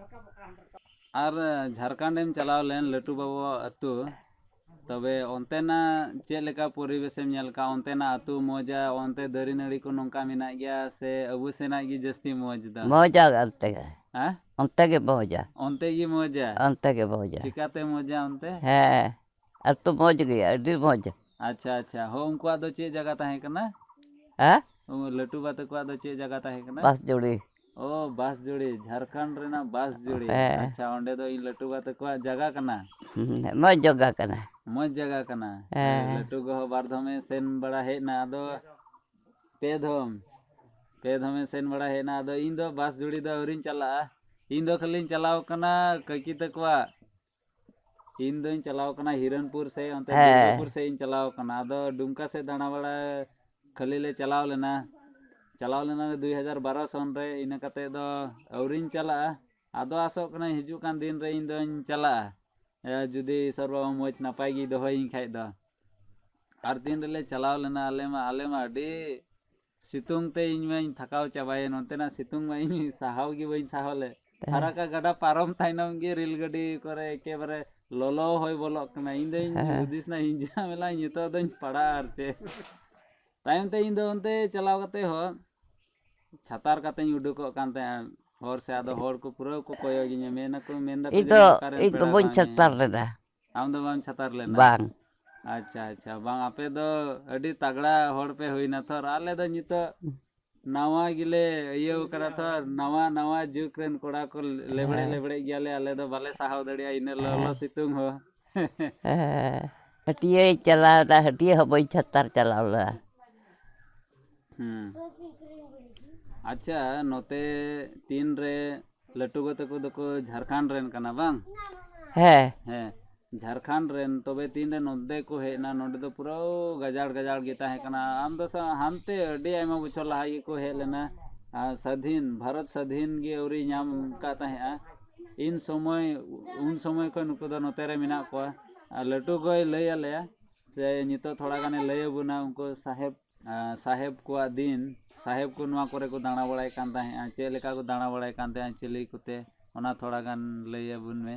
ᱟᱨ ᱡᱷᱟᱲᱠᱷᱚᱸᱰ ᱮᱢ ᱪᱟᱞᱟᱣ ᱞᱮᱱ ᱞᱟᱹᱴᱩ ᱵᱟᱵᱟᱣᱟᱜ ᱟᱹᱛᱩ, ᱛᱚᱵᱮ ᱚᱱᱛᱮᱱᱟᱜ ᱪᱮᱫ ᱞᱮᱠᱟ ᱯᱚᱨᱤᱵᱮᱥ ᱮᱢ ᱧᱮᱞ ᱠᱟᱜᱼᱟ? ᱚᱱᱛᱮᱱᱟᱜ ᱟᱹᱛᱩ ᱢᱚᱡᱟ, ᱚᱱᱛᱮ ᱫᱟᱨᱮ ᱱᱟᱹᱲᱤ ᱠᱚ ᱱᱚᱝᱠᱟ ᱢᱮᱱᱟᱜ ᱜᱮᱭᱟ ᱥᱮ ᱟᱵᱚ ᱥᱮᱱᱟᱜ ᱜᱮ ᱡᱟᱹᱥᱛᱤ ᱢᱚᱡᱽ ᱫᱚ? ᱢᱚᱡᱟ ᱚᱱᱛᱮ ᱜᱮ᱾ ᱦᱮᱸ? ᱚᱱᱛᱮ ᱜᱮ ᱢᱚᱡᱟ᱾ ᱚᱱᱛᱮ ᱜᱮ ᱢᱚᱡᱟ? ᱚᱱᱛᱮ ᱜᱮ ᱢᱚᱡᱟ᱾ ᱪᱤᱠᱟᱛᱮ ᱢᱚᱡᱟ ᱚᱱᱛᱮ? ᱦᱮᱸ, ᱟᱹᱛᱩ ᱢᱚᱡᱽ ᱜᱮᱭᱟ, ᱟᱹᱰᱤ ᱢᱚᱡᱽ᱾ ᱟᱪᱪᱷᱟ, ᱟᱪᱪᱷᱟ᱾ ᱦᱚᱸ, ᱩᱱᱠᱩᱣᱟᱜ ᱫᱚ ᱪᱮᱫ ᱡᱟᱭᱜᱟ ᱛᱟᱦᱮᱸ ᱠᱟᱱᱟ? ᱦᱮᱸ? ᱩᱱ ᱞᱟᱹᱴᱩ ᱵᱟ ᱛᱟᱠᱚᱣᱟᱜ ᱫᱚ ᱪᱮᱫ ᱡᱟᱭᱜᱟ ᱛᱟᱦᱮᱸ ᱠᱟᱱᱟ? ᱵᱟᱥᱡᱩᱲᱤ᱾ ᱚ, ᱵᱟᱥᱡᱩᱲᱤ, ᱡᱷᱟᱲᱠᱷᱚᱸᱰ ᱨᱮᱱᱟᱜ ᱵᱟᱥᱡᱩᱲᱤ᱾ ᱦᱮᱸ᱾ ᱟᱪᱪᱷᱟ, ᱚᱸᱰᱮ ᱫᱚ ᱤᱧ ᱞᱟᱹᱴᱩ ᱵᱟ ᱛᱟᱠᱚᱣᱟᱜ ᱡᱟᱭᱜᱟ ᱠᱟᱱᱟ? ᱦᱩᱸ, ᱢᱚᱡᱽ ᱡᱟᱭᱜᱟ ᱠᱟᱱᱟ᱾ ᱢᱚᱡᱽ ᱡᱟᱭᱜᱟ ᱠᱟᱱᱟ᱾ ᱦᱮᱸ᱾ ᱞᱟᱹᱴᱩ ᱜᱚ ᱦᱚᱸ ᱵᱟᱨ ᱫᱷᱚᱢᱮ ᱥᱮᱱ ᱵᱟᱲᱟ ᱦᱮᱡ ᱮᱱᱟ, ᱟᱫᱚ ᱯᱮ ᱫᱷᱚᱢ, ᱯᱮ ᱫᱷᱚᱢᱮ ᱥᱮᱱ ᱵᱟᱲᱟ ᱦᱮᱡ ᱮᱱᱟ᱾ ᱟᱫᱚ ᱤᱧ ᱫᱚ ᱵᱟᱥᱡᱩᱲᱤ ᱫᱚ ᱟᱹᱣᱨᱤᱧ ᱪᱟᱞᱟᱜᱼᱟ᱾ ᱤᱧ ᱫᱚ ᱠᱷᱟᱹᱞᱤᱧ ᱪᱟᱞᱟᱣ ᱠᱟᱱᱟ ᱠᱟᱹᱠᱤ ᱛᱟᱠᱚᱣᱟᱜ᱾ ᱤᱧ ᱫᱚᱧ ᱪᱟᱞᱟᱣ ᱠᱟᱱᱟ ᱦᱤᱨᱚᱱᱯᱩᱨ ᱥᱮᱫ, ᱚᱱᱛᱮ ᱦᱮᱸ᱾ ᱫᱩᱨᱜᱟᱯᱩᱨ ᱥᱮᱫ ᱤᱧ ᱪᱟᱞᱟᱣ ᱠᱟᱱᱟ᱾ ᱟᱫᱚ ᱰᱩᱢᱠᱟ ᱥᱮᱫ ᱫᱟᱬᱟ ᱵᱟᱲᱟ ᱠᱷᱟᱹᱞᱤ ᱞᱮ ᱪᱟᱞᱟᱣ ᱞᱮᱱᱟ᱾ ᱪᱟᱞᱟᱣ ᱞᱮᱱᱟ ᱞᱮ ᱫᱩᱭ ᱦᱟᱡᱟᱨ ᱵᱟᱨᱚ ᱥᱚᱱ ᱨᱮ, ᱤᱱᱟᱹ ᱠᱟᱛᱮ ᱫᱚ ᱟᱹᱣᱨᱤᱧ ᱪᱟᱞᱟᱜᱼᱟ᱾ ᱟᱫᱚ ᱟᱥᱚᱜ ᱠᱟᱹᱱᱟᱹᱧ ᱦᱤᱡᱩᱜ ᱠᱟᱱ ᱫᱤᱱ ᱨᱮ ᱤᱧ ᱫᱚᱧ ᱪᱟᱞᱟᱜᱼᱟ᱾ ᱮ, ᱡᱩᱫᱤ ᱤᱥᱚᱨ ᱵᱟᱵᱟ ᱢᱚᱡᱽ ᱱᱟᱯᱟᱭ ᱜᱮᱭ ᱫᱚᱦᱚᱭᱤᱧ ᱠᱷᱟᱡ ᱫᱚ᱾ ᱟᱨ ᱫᱤᱱ ᱨᱮᱞᱮ ᱪᱟᱞᱟᱣ ᱞᱮᱱᱟ, ᱟᱞᱮ ᱢᱟ, ᱟᱞᱮ ᱢᱟ ᱟᱹᱰᱤ ᱥᱤᱛᱩᱝ ᱛᱮ ᱤᱧ ᱢᱟᱧ ᱛᱷᱟᱠᱟᱣ ᱪᱟᱵᱟᱭᱮᱱ, ᱚᱱᱛᱮᱱᱟᱜ ᱥᱤᱛᱩᱝ ᱢᱟ ᱤᱧ ᱥᱟᱦᱟᱣ ᱜᱮ ᱵᱟᱹᱧ ᱥᱟᱦᱟᱣ ᱞᱮᱫ᱾ ᱦᱮᱸ᱾ ᱯᱷᱟᱨᱟᱠᱟ ᱜᱟᱰᱟ ᱯᱟᱨᱚᱢ ᱛᱟᱭᱱᱚᱢ ᱜᱮ ᱨᱮᱹᱞ ᱜᱟᱹᱰᱤ ᱠᱚᱨᱮ ᱮᱠᱮᱵᱟᱨᱮ ᱞᱚᱞᱚ ᱦᱚᱭ ᱵᱚᱞᱚᱜ ᱠᱟᱱᱟ᱾ ᱤᱧ ᱫᱚᱧ ᱦᱮᱸ᱾ ᱦᱩᱫᱤᱥ ᱮᱱᱟ, ᱤᱧ ᱡᱟᱦᱟᱸ ᱢᱮᱞᱟ ᱱᱤᱛᱚᱜ ᱫᱚᱧ ᱯᱟᱲᱟᱜᱼᱟ ᱟᱨ ᱪᱮᱫ᱾ ᱛᱟᱭᱚᱢ ᱛᱮ ᱤᱧ ᱫᱚ ᱚᱱᱛᱮ ᱪᱟᱞᱟᱣ ᱠᱟᱛᱮ ᱦᱚᱸ ᱪᱷᱟᱛᱟᱨ ᱠᱟᱛᱮᱧ ᱩᱰᱩᱠᱚᱜ ᱠᱟᱱ ᱛᱟᱦᱮᱸᱫ ᱦᱚᱨ ᱥᱮᱫ᱾ ᱟᱫᱚ ᱦᱚᱲ ᱠᱚ ᱯᱩᱨᱟᱹ ᱠᱚ ᱠᱚᱭᱚᱜᱤᱧᱟ, ᱢᱮᱱᱟᱠᱚ, "ᱢᱮᱱ ᱫᱟᱠᱚ ᱤᱧ ᱡᱟᱹᱱᱤᱡ ᱫᱚ, ᱚᱠᱟᱨᱮᱱ ᱤᱧ ᱫᱚ ᱯᱮᱲᱟ ᱵᱟᱹᱧ ᱠᱟᱱᱟᱭ?" ᱪᱷᱟᱛᱟᱨ ᱞᱮᱫᱟ᱾ ᱟᱢ ᱫᱚ ᱵᱟᱢ ᱪᱷᱟᱛᱟᱨ ᱞᱮᱱᱟ? ᱵᱟᱝ᱾ ᱟᱪᱪᱷᱟ, ᱟᱪᱪᱷᱟ, ᱵᱟᱝ, ᱟᱯᱮ ᱫᱚ ᱟᱹᱰᱤ ᱛᱟᱜᱲᱟ ᱦᱚᱲ ᱯᱮ ᱦᱩᱭᱱᱟ ᱛᱷᱚᱨ᱾ ᱟᱞᱮ ᱫᱚ ᱱᱤᱛᱚᱜ ᱱᱟᱣᱟ ᱜᱮᱞᱮ ᱤᱭᱟᱹᱣ ᱠᱟᱱᱟ ᱛᱷᱚᱨ, ᱱᱟᱣᱟ, ᱱᱟᱣᱟ ᱡᱩᱜᱽ ᱨᱮᱱ ᱠᱚᱲᱟ ᱠᱚ ᱞᱮᱵᱲᱮᱡ, ᱦᱮᱸ᱾ ᱞᱮᱵᱲᱮᱡ ᱜᱮᱭᱟᱞᱮ, ᱟᱞᱮ ᱫᱚ ᱵᱟᱞᱮ ᱥᱟᱦᱟᱣ ᱫᱟᱲᱮᱭᱟᱜᱼᱟ ᱤᱱᱟᱹ ᱞᱚᱞᱚ ᱦᱮᱸ᱾ ᱥᱤᱛᱩᱝ ᱦᱚᱸ᱾ ᱦᱮᱸ᱾ ᱦᱟᱹᱴᱭᱟᱹᱭ ᱪᱟᱞᱟᱣ ᱮᱱᱟ, ᱦᱟᱹᱴᱭᱟᱹ ᱦᱚᱸ ᱵᱟᱹᱧ ᱪᱷᱟᱛᱟᱨ ᱪᱟᱞᱟᱣ ᱞᱮᱱᱟ᱾ ᱦᱩᱸ᱾ ᱟᱪᱪᱷᱟ, ᱱᱚᱛᱮ ᱛᱤᱱ ᱨᱮ ᱞᱟᱹᱴᱩ ᱜᱚ ᱛᱟᱠᱚ ᱫᱚᱠᱚ ᱡᱷᱟᱲᱠᱷᱚᱸᱰ ᱨᱮᱱ ᱠᱟᱱᱟ ᱵᱟᱝ? ᱦᱮᱸ᱾ ᱦᱮᱸ, ᱡᱷᱟᱲᱠᱷᱚᱸᱰ ᱨᱮᱱ᱾ ᱛᱚᱵᱮ ᱛᱤᱱ ᱨᱮ ᱱᱚᱛᱮ ᱠᱚ ᱦᱮᱡ ᱮᱱᱟ, ᱱᱚᱰᱮ ᱫᱚ ᱯᱩᱨᱟᱹ ᱜᱟᱡᱟᱲ ᱜᱟᱡᱟᱲ ᱜᱮ ᱛᱟᱦᱮᱸ ᱠᱟᱱᱟ᱾ ᱟᱢ ᱫᱚ ᱥᱟ-, ᱦᱟᱱᱛᱮ ᱟᱹᱰᱤ ᱟᱭᱢᱟ ᱵᱚᱪᱷᱚᱨ ᱞᱟᱦᱟ ᱜᱮᱠᱚ ᱦᱮᱡ ᱞᱮᱱᱟ᱾ ᱟᱨ ᱥᱟᱫᱷᱤᱱ, ᱵᱷᱟᱨᱚᱛ ᱥᱟᱫᱷᱤᱱ ᱜᱮ ᱟᱹᱣᱨᱤ ᱧᱟᱢ ᱟᱠᱟᱫ ᱛᱟᱦᱮᱸᱜᱼᱟ᱾ ᱤᱱ ᱥᱚᱢᱚᱭ, ᱩᱱ ᱥᱚᱢᱚᱭ ᱠᱷᱚᱱ ᱱᱩᱠᱩ ᱫᱚ ᱱᱚᱛᱮ ᱨᱮ ᱢᱮᱱᱟᱜ ᱠᱚᱣᱟ᱾ ᱟᱨ ᱞᱟᱹᱴᱩ ᱜᱚᱭ ᱞᱟᱹᱭ ᱟᱞᱮᱭᱟ, ᱥᱮ ᱱᱤᱛᱚᱜ ᱛᱷᱚᱲᱟ ᱜᱟᱱᱮ ᱞᱟᱹᱭ ᱟᱵᱚᱱᱟ ᱩᱱᱠᱩ ᱥᱟᱦᱮᱵᱽ ᱟᱨ ᱥᱟᱦᱮᱵᱽ ᱠᱚᱣᱟᱜ ᱫᱤᱱ, ᱥᱟᱦᱮᱵᱽ ᱠᱚ ᱱᱚᱣᱟ ᱠᱚᱨᱮ ᱠᱚ ᱫᱟᱬᱟ ᱵᱟᱲᱟᱭ ᱠᱟᱱ ᱛᱟᱦᱮᱸᱜᱼᱟ, ᱪᱮᱫ ᱞᱮᱠᱟ ᱠᱚ ᱫᱟᱬᱟ ᱵᱟᱲᱟᱭ ᱠᱟᱱ ᱛᱟᱦᱮᱸᱜᱼᱟ, ᱪᱤᱞᱤ ᱠᱚᱛᱮ, ᱚᱱᱟ ᱛᱷᱚᱲᱟ ᱜᱟᱱ ᱞᱟᱹᱭ ᱟᱵᱚᱱ ᱢᱮ᱾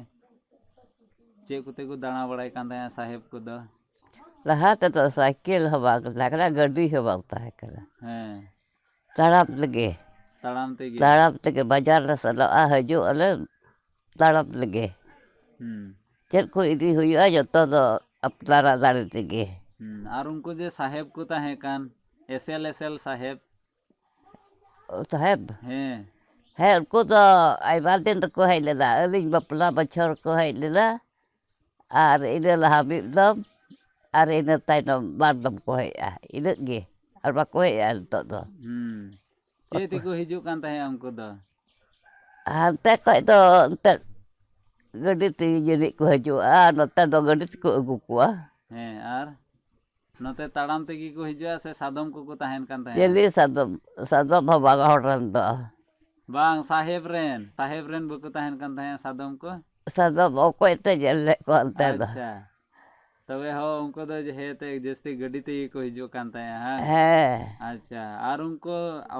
ᱪᱮᱫ ᱠᱚᱛᱮ ᱠᱚ ᱫᱟᱬᱟ ᱵᱟᱲᱟᱭ ᱠᱟᱱ ᱛᱟᱦᱮᱸᱜᱼᱟ ᱥᱟᱦᱮᱵᱽ ᱠᱚᱫᱚ? ᱞᱟᱦᱟ ᱛᱮᱫᱚ ᱥᱟᱭᱠᱮᱞ ᱦᱚᱸ ᱵᱟᱝ ᱛᱟᱦᱮᱸ ᱠᱟᱱᱟ, ᱜᱟᱹᱰᱤ ᱦᱚᱸ ᱵᱟᱝ ᱛᱟᱦᱮᱸ ᱠᱟᱱᱟ᱾ ᱦᱮᱸ᱾ ᱛᱟᱲᱟᱢ ᱛᱮᱜᱮ᱾ ᱛᱟᱲᱟᱢ ᱛᱮᱜᱮ? ᱛᱟᱲᱟᱢ ᱛᱮᱜᱮ ᱵᱟᱡᱟᱨ ᱞᱮ ᱥᱮᱱᱚᱜᱼᱟ, ᱦᱤᱡᱩᱜ ᱟᱞᱮ ᱛᱟᱲᱟᱢ ᱛᱮᱜᱮ᱾ ᱦᱩᱸ᱾ ᱪᱮᱫ ᱠᱚ ᱤᱫᱤ ᱦᱩᱭᱩᱜᱼᱟ, ᱡᱚᱛᱚ ᱫᱚ ᱟᱯᱱᱟᱨᱟᱜ ᱫᱟᱲᱮ ᱛᱮᱜᱮ᱾ ᱦᱩᱸ᱾ ᱟᱨ ᱩᱱᱠᱩ ᱡᱮ ᱥᱟᱦᱮᱵᱽ ᱠᱚ ᱛᱟᱦᱮᱸ ᱠᱟᱱ, ᱮᱥᱮᱞ ᱮᱥᱮᱞ ᱥᱟᱦᱮᱵᱽ? ᱚ, ᱥᱟᱦᱮᱵᱽ? ᱦᱮᱸ᱾ ᱦᱮᱸ, ᱩᱱᱠᱩ ᱫᱚ ᱟᱭᱢᱟ ᱫᱤᱱ ᱨᱮᱠᱚ ᱦᱮᱡ ᱞᱮᱱᱟ, ᱟᱹᱞᱤᱧ ᱵᱟᱯᱞᱟ ᱵᱚᱪᱷᱚᱨ ᱠᱚ ᱦᱮᱡ ᱞᱮᱱᱟ, ᱟᱨ ᱤᱱᱟᱹ ᱞᱟᱦᱟ ᱢᱤᱫ ᱫᱚᱢ, ᱟᱨ ᱤᱱᱟᱹ ᱛᱟᱭᱱᱚᱢ ᱵᱟᱨ ᱫᱚᱢ ᱠᱚ ᱦᱮᱡᱼᱟ, ᱤᱱᱟᱹᱜ ᱜᱮ, ᱟᱨ ᱵᱟᱠᱚ ᱦᱮᱡᱼᱟ ᱱᱤᱛᱚᱜ ᱫᱚ᱾ ᱦᱩᱸ᱾ ᱪᱮᱫ ᱛᱮᱠᱚ ᱦᱤᱡᱩᱜ ᱠᱟᱱ ᱛᱟᱦᱮᱸᱜᱼᱟ ᱩᱱᱠᱩ ᱫᱚ? ᱦᱟᱱᱛᱮ ᱠᱷᱚᱡ ᱫᱚ ᱮᱱᱛᱮᱫ ᱜᱟᱹᱰᱤ ᱛᱮᱜᱮ ᱡᱟᱹᱱᱤᱡ ᱠᱚ ᱦᱤᱡᱩᱜᱼᱟ, ᱟᱨ ᱱᱚᱛᱮ ᱫᱚ ᱜᱟᱹᱰᱤ ᱛᱮᱠᱚ ᱟᱹᱜᱩ ᱠᱚᱣᱟ᱾ ᱦᱮᱸ, ᱟᱨ ᱱᱚᱛᱮ ᱛᱟᱲᱟᱢ ᱛᱮᱜᱮ ᱠᱚ ᱦᱤᱡᱩᱜᱼᱟ ᱥᱮ ᱥᱟᱫᱚᱢ ᱠᱚᱠᱚ ᱛᱟᱦᱮᱱ ᱠᱟᱱ ᱛᱟᱦᱮᱸᱜᱼᱟ? ᱪᱤᱞᱤ ᱥᱟᱫᱚᱢ? ᱥᱟᱫᱚᱢ ᱦᱚᱸ ᱵᱟᱝ ᱦᱚᱲ ᱨᱮᱱ ᱫᱚ᱾ ᱵᱟᱝ, ᱥᱟᱦᱮᱵᱽ ᱨᱮᱱ, ᱥᱟᱦᱮᱵᱽ ᱨᱮᱱ ᱵᱟᱠᱚ ᱛᱟᱦᱮᱱ ᱠᱟᱱ ᱛᱟᱦᱮᱸᱜᱼᱟ ᱥᱟᱫᱚᱢ ᱠᱚ? ᱥᱟᱫᱚᱢ ᱚᱠᱚᱭ ᱛᱮ ᱧᱮᱞ ᱞᱮᱫ ᱠᱚᱣᱟ ᱚᱱᱛᱮ ᱫᱚ? ᱟᱪᱪᱷᱟ᱾ ᱛᱚᱵᱮ ᱦᱚᱸ ᱩᱱᱠᱩ ᱫᱚ ᱡᱮ ᱦᱮᱸ ᱛᱮ ᱡᱟᱹᱥᱛᱤ ᱜᱟᱹᱰᱤ ᱛᱮᱜᱮ ᱠᱚ ᱦᱤᱡᱩᱜ ᱠᱟᱱ ᱛᱟᱦᱮᱸᱜᱼᱟ, ᱦᱮᱸ? ᱦᱮᱸ᱾ ᱟᱪᱪᱷᱟ, ᱟᱨ ᱩᱱᱠᱩ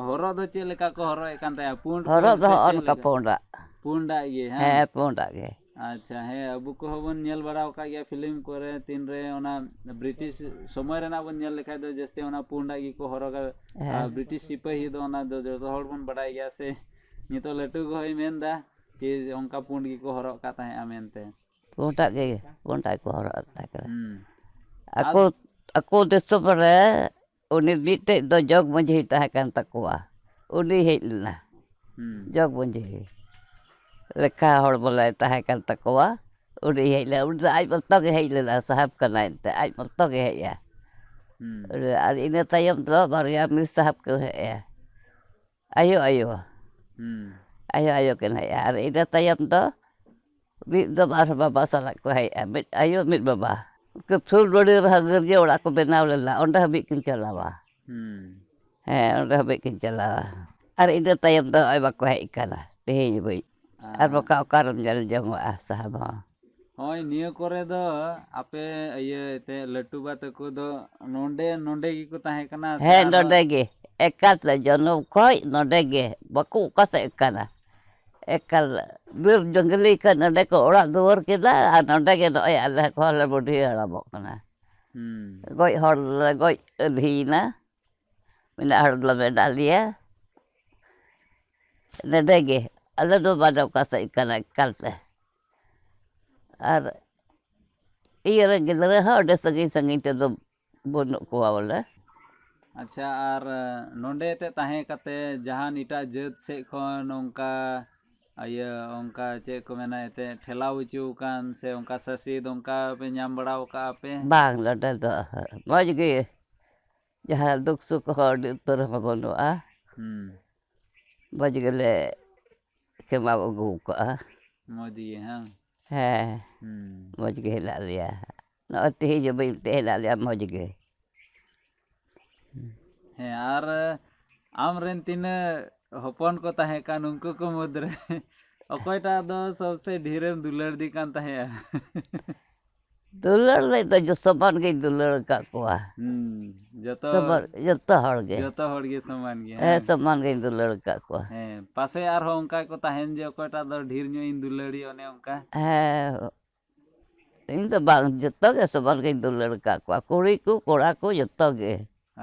ᱦᱚᱨᱚᱜ ᱫᱚ ᱪᱮᱫ ᱞᱮᱠᱟ ᱠᱚ ᱦᱚᱨᱚᱜ ᱮᱫ ᱠᱟᱱ ᱛᱟᱦᱮᱸᱜᱼᱟ? ᱯᱩᱸᱰ, ᱦᱚᱨᱚᱜ ᱯᱩᱸᱰ ᱫᱚ ᱥᱮ ᱦᱚᱸᱜᱼᱚ ᱪᱮᱫ ᱱᱚᱝᱠᱟ ᱞᱮᱠᱟ? ᱯᱩᱸᱰᱟᱜ᱾ ᱯᱩᱸᱰᱟᱜ ᱜᱮ, ᱦᱮᱸ? ᱦᱮᱸ, ᱯᱩᱸᱰᱟᱜ ᱜᱮ᱾ ᱟᱪᱪᱷᱟ, ᱦᱮᱸ, ᱟᱵᱚ ᱠᱚᱦᱚᱸ ᱵᱚᱱ ᱧᱮᱞ ᱵᱟᱲᱟ ᱟᱠᱟᱫ ᱜᱮᱭᱟ ᱯᱷᱤᱞᱢ ᱠᱚᱨᱮ, ᱛᱤᱱᱨᱮ ᱚᱱᱟ ᱵᱨᱤᱴᱤᱥ ᱥᱚᱢᱚᱭ ᱨᱮᱱᱟᱜ ᱵᱚᱱ ᱧᱮᱞ ᱞᱮᱠᱷᱟᱡ ᱫᱚ ᱡᱟᱹᱥᱛᱤ ᱚᱱᱟ ᱯᱩᱸᱰᱟᱜ ᱜᱮᱠᱚ ᱦᱚᱨᱚᱜᱟ, ᱦᱮᱸ᱾ ᱟᱨ ᱵᱨᱤᱴᱤᱥ ᱥᱤᱯᱟᱹᱦᱤ ᱫᱚ ᱚᱱᱟ ᱫᱚ ᱡᱚᱛᱚ ᱦᱚᱲ ᱵᱚᱱ ᱵᱟᱰᱟᱭ ᱜᱮᱭᱟ ᱥᱮ᱾ ᱱᱤᱛᱚᱜ ᱞᱟᱹᱴᱩ ᱜᱚ ᱦᱚᱸᱭ ᱢᱮᱱ ᱮᱫᱟ ᱠᱤ ᱚᱱᱠᱟ ᱯᱩᱸᱰ ᱜᱮᱠᱚ ᱦᱚᱨᱚᱜ ᱠᱟᱜ ᱛᱟᱦᱮᱸᱜᱼᱟ ᱢᱮᱱᱛᱮ᱾ ᱯᱩᱸᱰᱟᱜ ᱜᱮ, ᱯᱩᱸᱰᱟᱜ ᱜᱮᱠᱚ ᱦᱚᱨᱚᱜ ᱛᱟᱦᱮᱸ ᱠᱟᱱᱟ᱾ ᱦᱩᱸ᱾ ᱟᱠᱚ, ᱟᱨ ᱟᱠᱚ ᱫᱤᱥᱚᱢ ᱨᱮ ᱩᱱᱤ ᱢᱤᱫᱴᱮᱡ ᱫᱚ ᱡᱚᱜᱽ ᱢᱟᱹᱡᱷᱤ ᱛᱟᱦᱮᱸ ᱠᱟᱱ ᱛᱟᱠᱚᱣᱟ, ᱩᱱᱤ ᱦᱮᱡ ᱞᱮᱱᱟ᱾ ᱦᱩᱸ᱾ ᱡᱚᱜᱽ ᱢᱟᱹᱡᱷᱤ ᱞᱮᱠᱷᱟ ᱦᱚᱲ ᱵᱚᱞᱮ ᱛᱟᱦᱮᱸ ᱠᱟᱱ ᱛᱟᱠᱚᱣᱟ, ᱩᱱᱤ ᱦᱮᱡ ᱞᱮᱱᱟ᱾ ᱩᱱᱤ ᱫᱚ ᱟᱡ ᱢᱚᱛᱚ ᱜᱮ ᱦᱮᱡ ᱞᱮᱱᱟ, ᱥᱟᱦᱮᱵᱽ ᱠᱟᱱᱟᱭ ᱮᱱᱛᱮ, ᱟᱡ ᱢᱚᱛᱚ ᱜᱮ ᱦᱮᱡᱼᱟ᱾ ᱦᱩᱸ᱾ ᱟᱨ ᱤᱱᱟᱹ ᱛᱟᱭᱚᱢ ᱫᱚ ᱵᱟᱨᱭᱟ ᱢᱤᱥ ᱥᱟᱦᱮᱵᱽ ᱠᱚ ᱦᱮᱡᱼᱟ, ᱟᱭᱳ ᱟᱭᱳ᱾ ᱦᱩᱸ᱾ ᱟᱭᱳ ᱟᱭᱳ ᱠᱤᱱ ᱦᱮᱡᱼᱟ᱾ ᱟᱨ ᱤᱱᱟᱹ ᱛᱟᱭᱚᱢ ᱫᱚ ᱢᱤᱫ ᱫᱚ ᱵᱟᱨ ᱵᱟᱵᱟ ᱥᱟᱞᱟᱜ ᱠᱚ ᱦᱮᱡᱼᱟ, ᱢᱤᱫ ᱟᱭᱳ ᱢᱤᱫ ᱵᱟᱵᱟ᱾ ᱠᱟᱹᱯᱥᱩᱞ ᱵᱟᱹᱲᱤ ᱨᱮᱦᱚᱸ ᱜᱟᱹᱨᱡᱟᱹ ᱚᱲᱟᱜ ᱠᱚ ᱵᱮᱱᱟᱣ ᱞᱮᱱᱟ, ᱚᱸᱰᱮ ᱦᱟᱹᱵᱤᱡ ᱠᱤᱱ ᱪᱟᱞᱟᱣᱟ᱾ ᱦᱩᱸ᱾ ᱦᱮᱸ, ᱚᱸᱰᱮ ᱦᱟᱹᱵᱤᱡ ᱠᱤᱱ ᱪᱟᱞᱟᱣᱟ᱾ ᱟᱨ ᱤᱱᱟᱹ ᱛᱟᱭᱚᱢ ᱫᱚ ᱱᱚᱜᱼᱚᱭ ᱵᱟᱠᱚ ᱦᱮᱡ ᱟᱠᱟᱱᱟ ᱛᱮᱦᱮᱧ ᱦᱟᱹᱵᱤᱡ᱾ ᱟᱨ ᱟᱨ ᱵᱟᱠᱷᱟᱡ ᱚᱠᱟᱨᱮᱢ ᱧᱮᱞ ᱡᱚᱝᱚᱜᱼᱟ ᱥᱟᱦᱮᱵᱽ ᱦᱚᱸ? ᱦᱳᱭ, ᱱᱤᱭᱟᱹ ᱠᱚᱨᱮ ᱫᱚ ᱟᱯᱮ ᱤᱭᱟᱹ ᱮᱱᱛᱮᱫ ᱞᱟᱹᱴᱩ ᱵᱟ ᱛᱟᱠᱚ ᱫᱚ ᱱᱚᱰᱮ, ᱱᱚᱰᱮ ᱜᱮᱠᱚ ᱛᱟᱦᱮᱸ ᱠᱟᱱᱟ ᱥᱮ ᱦᱮᱸ, ᱟᱨᱦᱚᱸ? ᱱᱚᱰᱮ ᱜᱮ᱾ ᱮᱠᱟᱞ ᱛᱮ ᱡᱚᱱᱚᱢ ᱠᱷᱚᱡ ᱱᱚᱰᱮ ᱜᱮ, ᱵᱟᱠᱚ ᱚᱠᱟ ᱥᱮᱫ ᱠᱟᱱᱟ᱾ ᱮᱠᱟᱞ ᱵᱤᱨ ᱡᱚᱝᱜᱚᱞᱤ ᱠᱷᱚᱱ ᱱᱚᱰᱮ ᱠᱚ ᱚᱲᱟᱜ ᱫᱩᱣᱟᱹᱨ ᱠᱮᱫᱟ ᱟᱨ ᱱᱚᱰᱮ ᱜᱮ ᱱᱚᱜᱼᱚᱭ ᱟᱞᱮ ᱠᱚᱦᱚᱸ ᱞᱮ ᱵᱩᱰᱷᱤ ᱦᱟᱲᱟᱢᱚᱜ ᱠᱟᱱᱟ᱾ ᱦᱩᱸ᱾ ᱜᱚᱡ ᱦᱚᱲ ᱞᱮ ᱜᱚᱡ ᱟᱹᱫᱷᱤᱭᱮᱱᱟ, ᱢᱮᱱᱟᱜ ᱦᱚᱲ ᱫᱚ ᱢᱮᱱᱟᱜ ᱞᱮᱭᱟ ᱱᱚᱰᱮ ᱜᱮ᱾ ᱟᱞᱮ ᱫᱚ ᱵᱟᱞᱮ ᱚᱠᱟ ᱥᱮᱫ ᱠᱟᱱᱟ ᱮᱠᱟᱞ ᱛᱮ᱾ ᱟᱨ ᱤᱭᱟᱹ ᱨᱮ ᱜᱤᱫᱽᱨᱟᱹ ᱦᱚᱸ ᱟᱹᱰᱤ ᱥᱟᱺᱜᱤᱧ ᱥᱟᱺᱜᱤᱧ ᱛᱮᱫᱚ ᱵᱟᱹᱱᱩᱜ ᱠᱚᱣᱟ ᱵᱚᱞᱮ᱾ ᱟᱪᱪᱷᱟ, ᱟᱨ ᱱᱚᱰᱮ ᱛᱮ ᱛᱟᱦᱮᱸ ᱠᱟᱛᱮ ᱡᱟᱦᱟᱱ ᱮᱴᱟᱜ ᱡᱟᱹᱛ ᱥᱮᱫ ᱠᱷᱚᱱ ᱚᱱᱠᱟ ᱤᱭᱟᱹ, ᱚᱱᱠᱟ ᱪᱮᱫ ᱠᱚ ᱢᱮᱱᱟ, ᱮᱱᱛᱮᱫ ᱴᱷᱮᱞᱟᱣ ᱦᱚᱪᱚ ᱟᱠᱟᱱ ᱥᱮ ᱚᱱᱠᱟ ᱥᱟᱥᱮᱛ ᱚᱱᱠᱟ ᱯᱮ ᱧᱟᱢ ᱵᱟᱲᱟ ᱟᱠᱟᱫᱼᱟ ᱯᱮ? ᱵᱟᱝ, ᱱᱚᱰᱮ ᱫᱚ ᱢᱚᱡᱽ ᱜᱮ, ᱡᱟᱦᱟᱸ ᱫᱩᱠ ᱥᱩᱠ ᱦᱚᱸ ᱟᱹᱰᱤ ᱩᱛᱟᱹᱨ ᱦᱚᱸ ᱵᱟᱹᱱᱩᱜᱼᱟ᱾ ᱦᱩᱸ᱾ ᱢᱚᱡᱽ ᱜᱮᱞᱮ ᱠᱷᱮᱢᱟᱣ ᱟᱹᱜᱩ ᱟᱠᱟᱫᱼᱟ᱾ ᱢᱚᱡᱽ ᱜᱮ, ᱦᱮᱸ? ᱦᱮᱸ, ᱦᱩᱸ᱾ ᱢᱚᱡᱽ ᱜᱮ ᱦᱮᱱᱟᱜ ᱞᱮᱭᱟ᱾ ᱱᱚᱜᱼᱚᱭ ᱛᱮᱦᱮᱧ ᱦᱟᱹᱵᱤᱡ ᱛᱮ ᱦᱮᱱᱟᱜ ᱞᱮᱭᱟ ᱢᱚᱡᱽ ᱜᱮ᱾ ᱦᱮᱸ, ᱟᱨ ᱟᱢ ᱨᱮᱱ ᱛᱤᱱᱟᱹᱜ ᱦᱚᱯᱚᱱ ᱠᱚ ᱛᱟᱦᱮᱸ ᱠᱟᱱ, ᱩᱱᱠᱩ ᱠᱚ ᱢᱩᱫᱽᱨᱮ ᱚᱠᱚᱭᱴᱟᱜ ᱫᱚ ᱥᱚᱵᱥᱮ ᱰᱷᱮᱨᱮᱢ ᱫᱩᱞᱟᱹᱲ ᱫᱤ ᱠᱟᱱ ᱛᱟᱦᱮᱸᱜᱼᱟ? ᱫᱩᱞᱟᱹᱲ ᱞᱟᱹᱜᱤᱫ ᱫᱚ ᱡᱚ-, ᱥᱚᱢᱟᱱ ᱜᱤᱧ ᱫᱩᱞᱟᱹᱲ ᱟᱠᱟᱫ ᱠᱚᱣᱟ᱾ ᱦᱩᱸ, ᱡᱚᱛᱚ ᱥᱚᱢᱟᱱ, ᱡᱚᱛᱚ ᱦᱚᱲ ᱜᱮ᱾ ᱡᱚᱛᱚ ᱦᱚᱲ ᱜᱮ ᱥᱚᱢᱟᱱ ᱜᱮ, ᱦᱮᱸ, ᱦᱮᱸ᱾ ᱥᱚᱢᱟᱱ ᱜᱤᱧ ᱫᱩᱞᱟᱹᱲ ᱟᱠᱟᱫ ᱠᱚᱣᱟ᱾ ᱦᱮᱸ, ᱯᱟᱥᱮ ᱟᱨᱦᱚᱸ ᱚᱱᱠᱟ ᱠᱚ ᱛᱟᱦᱮᱱ ᱡᱮ ᱚᱠᱚᱭᱴᱟᱜ ᱫᱚ ᱰᱷᱮᱨ ᱧᱚᱜ ᱤᱧ ᱫᱩᱞᱟᱹᱲᱤᱭᱟ, ᱚᱱᱮ ᱚᱱᱠᱟ᱾ ᱦᱮᱸ, ᱤᱧ ᱫᱚ ᱵᱟᱝ, ᱡᱚᱛᱚ ᱜᱮ ᱥᱚᱢᱟᱱ ᱜᱤᱧ ᱫᱩᱞᱟᱹᱲ ᱟᱠᱟᱫ ᱠᱚᱣᱟ, ᱠᱩᱲᱤ ᱠᱚ, ᱠᱚᱲᱟ ᱠᱚ, ᱡᱚᱛᱚ ᱜᱮ᱾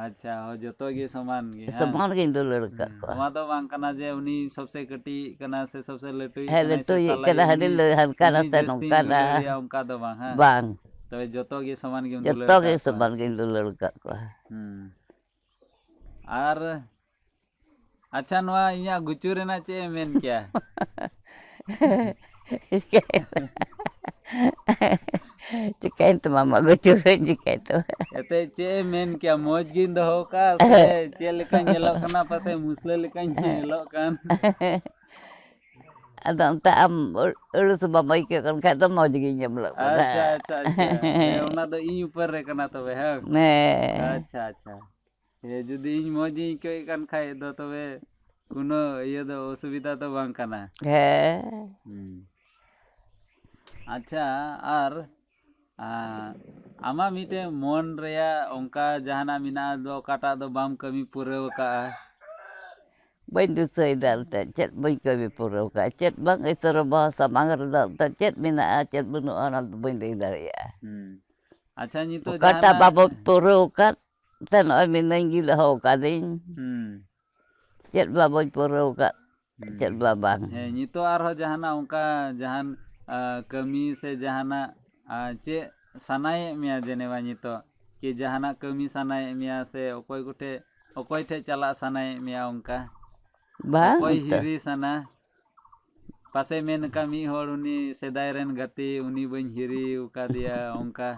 ᱟᱪᱪᱷᱟ, ᱦᱳᱭ, ᱡᱚᱛᱚ ᱜᱮ ᱥᱚᱢᱟᱱ ᱜᱮ, ᱦᱮᱸ? ᱥᱚᱢᱟᱱ ᱜᱤᱧ ᱫᱩᱞᱟᱹᱲ ᱟᱠᱟᱫ ᱦᱩᱸ, ᱠᱚᱣᱟ᱾ ᱱᱚᱣᱟ ᱫᱚ ᱵᱟᱝ ᱠᱟᱱᱟ ᱡᱮ ᱩᱱᱤ ᱥᱚᱵᱥᱮ ᱠᱟᱹᱴᱤᱡ ᱠᱟᱱᱟ ᱥᱮ ᱥᱚᱵᱥᱮ ᱞᱟᱹᱴᱩᱭᱤᱡ ᱦᱮᱸ, ᱠᱟᱱᱟᱭ ᱥᱮ ᱞᱟᱹᱴᱩᱭᱤᱡ ᱛᱟᱞᱟᱭᱤᱡ, ᱠᱟᱱᱟ, ᱦᱟᱹᱱᱤ ᱩᱱᱤ, ᱞᱟᱹ-, ᱦᱟᱱᱠᱟ ᱩᱱᱤ ᱱᱟᱥᱮ ᱡᱟᱹᱥᱛᱤᱧ ᱱᱚᱝᱠᱟ ᱱᱟ᱾ ᱫᱩᱞᱟᱹᱲᱤᱭᱟ, ᱚᱱᱠᱟ ᱫᱚ ᱵᱟᱝ, ᱦᱮᱸ? ᱵᱟᱝ᱾ ᱛᱚᱵᱮ ᱡᱚᱛᱚ ᱜᱮ ᱥᱚᱢᱟᱱ ᱜᱮᱢ ᱫᱩᱞᱟᱹᱲ ᱡᱚᱛᱚ ᱜᱮ ᱟᱠᱟᱫ ᱠᱚᱣᱟ᱾ ᱥᱚᱢᱟᱱ ᱜᱤᱧ ᱫᱩᱞᱟᱹᱲ ᱟᱠᱟᱫ ᱠᱚᱣᱟ᱾ ᱦᱩᱸ᱾ ᱟᱨ ᱟᱪᱪᱷᱟ, ᱱᱚᱣᱟ ᱤᱧᱟᱹᱜ ᱜᱩᱪᱩ ᱨᱮᱱᱟᱜ ᱪᱮᱫ ᱮ ᱢᱮᱱ ᱠᱮᱭᱟ? ᱪᱤᱠᱟᱹᱭᱮᱱ ᱛᱟᱢᱟ ᱟᱢᱟᱜ ᱜᱩᱪᱩ ᱨᱮ? ᱪᱤᱠᱟᱹᱭ ᱛᱟᱢᱟ? ᱮᱱᱛᱮᱫ ᱪᱮᱫ ᱮ ᱢᱮᱱ ᱠᱮᱭᱟ? ᱢᱚᱡᱽ ᱜᱤᱧ ᱫᱚᱦᱚ ᱠᱟᱜᱼᱟ ᱥᱮ ᱪᱮᱫ ᱞᱮᱠᱟᱧ ᱧᱮᱞᱚᱜ ᱠᱟᱱᱟ? ᱯᱟᱥᱮᱡ ᱢᱩᱥᱞᱟᱹ ᱞᱮᱠᱟᱧ ᱧᱮᱞᱚᱜ ᱠᱟᱱ᱾ ᱟᱫᱚ ᱚᱱᱛᱮ ᱟᱢ ᱟᱹᱲ-, ᱟᱹᱲᱤᱥ ᱵᱟᱢ ᱟᱹᱭᱠᱟᱹᱣ ᱠᱟᱱ ᱠᱷᱟᱡ ᱫᱚ ᱢᱚᱡᱽ ᱜᱤᱧ ᱧᱮᱞᱚᱜ ᱠᱟᱱᱟ᱾ ᱟᱪᱪᱷᱟ, ᱟᱪᱪᱷᱟ, ᱟᱪᱪᱷᱟ᱾ ᱦᱮᱸ, ᱚᱱᱟ ᱫᱚ ᱤᱧ ᱩᱯᱚᱨ ᱨᱮ ᱠᱟᱱᱟ ᱛᱚᱵᱮ, ᱦᱮᱸ? ᱦᱮᱸ᱾ ᱟᱪᱪᱷᱟ, ᱟᱪᱪᱷᱟ᱾ ᱦᱮᱸ, ᱡᱩᱫᱤ ᱤᱧ ᱢᱚᱡᱽ ᱤᱧ ᱟᱹᱭᱠᱟᱹᱣᱮᱫ ᱠᱟᱱ ᱠᱷᱟᱡ ᱫᱚ ᱛᱚᱵᱮ ᱠᱳᱱᱳ ᱤᱭᱟᱹ ᱫᱚ, ᱚᱥᱩᱵᱤᱫᱷᱟ ᱫᱚ ᱵᱟᱝ ᱠᱟᱱᱟ᱾ ᱦᱮᱸ᱾ ᱦᱩᱸ᱾ ᱟᱪᱪᱷᱟ, ᱟᱨ, ᱟ, ᱟᱢᱟᱜ ᱢᱤᱫᱴᱮᱱ ᱢᱚᱱ ᱨᱮᱭᱟᱜ ᱚᱱᱠᱟ ᱡᱟᱦᱟᱱᱟᱜ ᱢᱮᱱᱟᱜᱼᱟ ᱫᱚ, ᱚᱠᱟᱴᱟᱜ ᱫᱚ ᱵᱟᱢ ᱠᱟᱹᱢᱤ ᱯᱩᱨᱟᱹᱣ ᱟᱠᱟᱜᱼᱟ? ᱵᱟᱹᱧ ᱫᱤᱥᱟᱹᱭᱮᱫᱟ ᱮᱱᱛᱮᱫ, ᱪᱮᱫ ᱵᱟᱹᱧ ᱠᱟᱹᱢᱤ ᱯᱩᱨᱟᱹᱣ ᱠᱟᱜᱼᱟ, ᱪᱮᱫ ᱵᱟᱝ ᱤᱥᱚᱨ ᱵᱟᱵᱟ ᱥᱟᱢᱟᱝ ᱨᱮᱫᱚ ᱮᱱᱛᱮᱫ ᱪᱮᱫ ᱢᱮᱱᱟᱜᱼᱟ, ᱪᱮᱫ ᱵᱟᱹᱱᱩᱜᱼᱟ, ᱚᱱᱟ ᱫᱚ ᱵᱟᱹᱧ ᱞᱟᱹᱭ ᱫᱟᱲᱮᱭᱟᱜᱼᱟ᱾ ᱦᱩᱸ᱾ ᱟᱪᱪᱷᱟ, ᱱᱤᱛᱚᱜ ᱚᱠᱟᱴᱟᱜ ᱡᱟᱦᱟᱱᱟᱜ ᱵᱟᱵᱚ ᱯᱩᱨᱟᱹᱣ ᱟᱠᱟᱫ, ᱥᱮ ᱱᱚᱜᱼᱚᱭ ᱢᱤᱱᱟᱹᱧ ᱜᱮ ᱫᱚᱦᱚ ᱠᱟᱫᱤᱧ᱾ ᱦᱩᱸ᱾ ᱪᱮᱫ ᱵᱟᱵᱚᱧ ᱯᱩᱨᱟᱹᱣ ᱟᱠᱟᱫ, ᱦᱩᱸ᱾ ᱪᱮᱫ ᱵᱟ ᱵᱟᱝ᱾ ᱦᱮᱸ, ᱱᱤᱛᱚᱜ ᱟᱨᱦᱚᱸ ᱡᱟᱦᱟᱱᱟᱜ ᱚᱱᱠᱟ ᱡᱟᱦᱟᱱ, ᱟ, ᱠᱟᱹᱢᱤ ᱥᱮ ᱡᱟᱦᱟᱱᱟᱜ, ᱟ, ᱪᱮᱫ ᱥᱟᱱᱟᱭᱮᱫ ᱢᱮᱭᱟ ᱡᱮᱱᱮᱵᱟ ᱱᱤᱛᱚᱜ? ᱠᱤ ᱡᱟᱦᱟᱱᱟᱜ ᱠᱟᱹᱢᱤ ᱥᱟᱱᱟᱭᱮᱫ ᱢᱮᱭᱟ ᱥᱮ ᱚᱠᱚᱭ ᱠᱚᱴᱷᱮᱡ, ᱚᱠᱚᱭ ᱴᱷᱮᱡ ᱪᱟᱞᱟᱜ ᱥᱟᱱᱟᱭᱮᱫ ᱢᱮᱭᱟ ᱚᱱᱠᱟ? ᱵᱟᱝ ᱚᱠᱚᱭ ᱛᱚ᱾ ᱦᱤᱨᱤ ᱥᱟᱱᱟ? ᱯᱟᱥᱮᱡ ᱢᱮᱱ ᱟᱠᱟᱫ ᱢᱤᱫ ᱦᱚᱲ ᱩᱱᱤ ᱥᱮᱫᱟᱭ ᱨᱮᱱ ᱜᱟᱛᱮ, ᱩᱱᱤ ᱵᱟᱹᱧ ᱦᱤᱨᱤ ᱟᱠᱟᱫᱮᱭᱟ, ᱚᱱᱠᱟ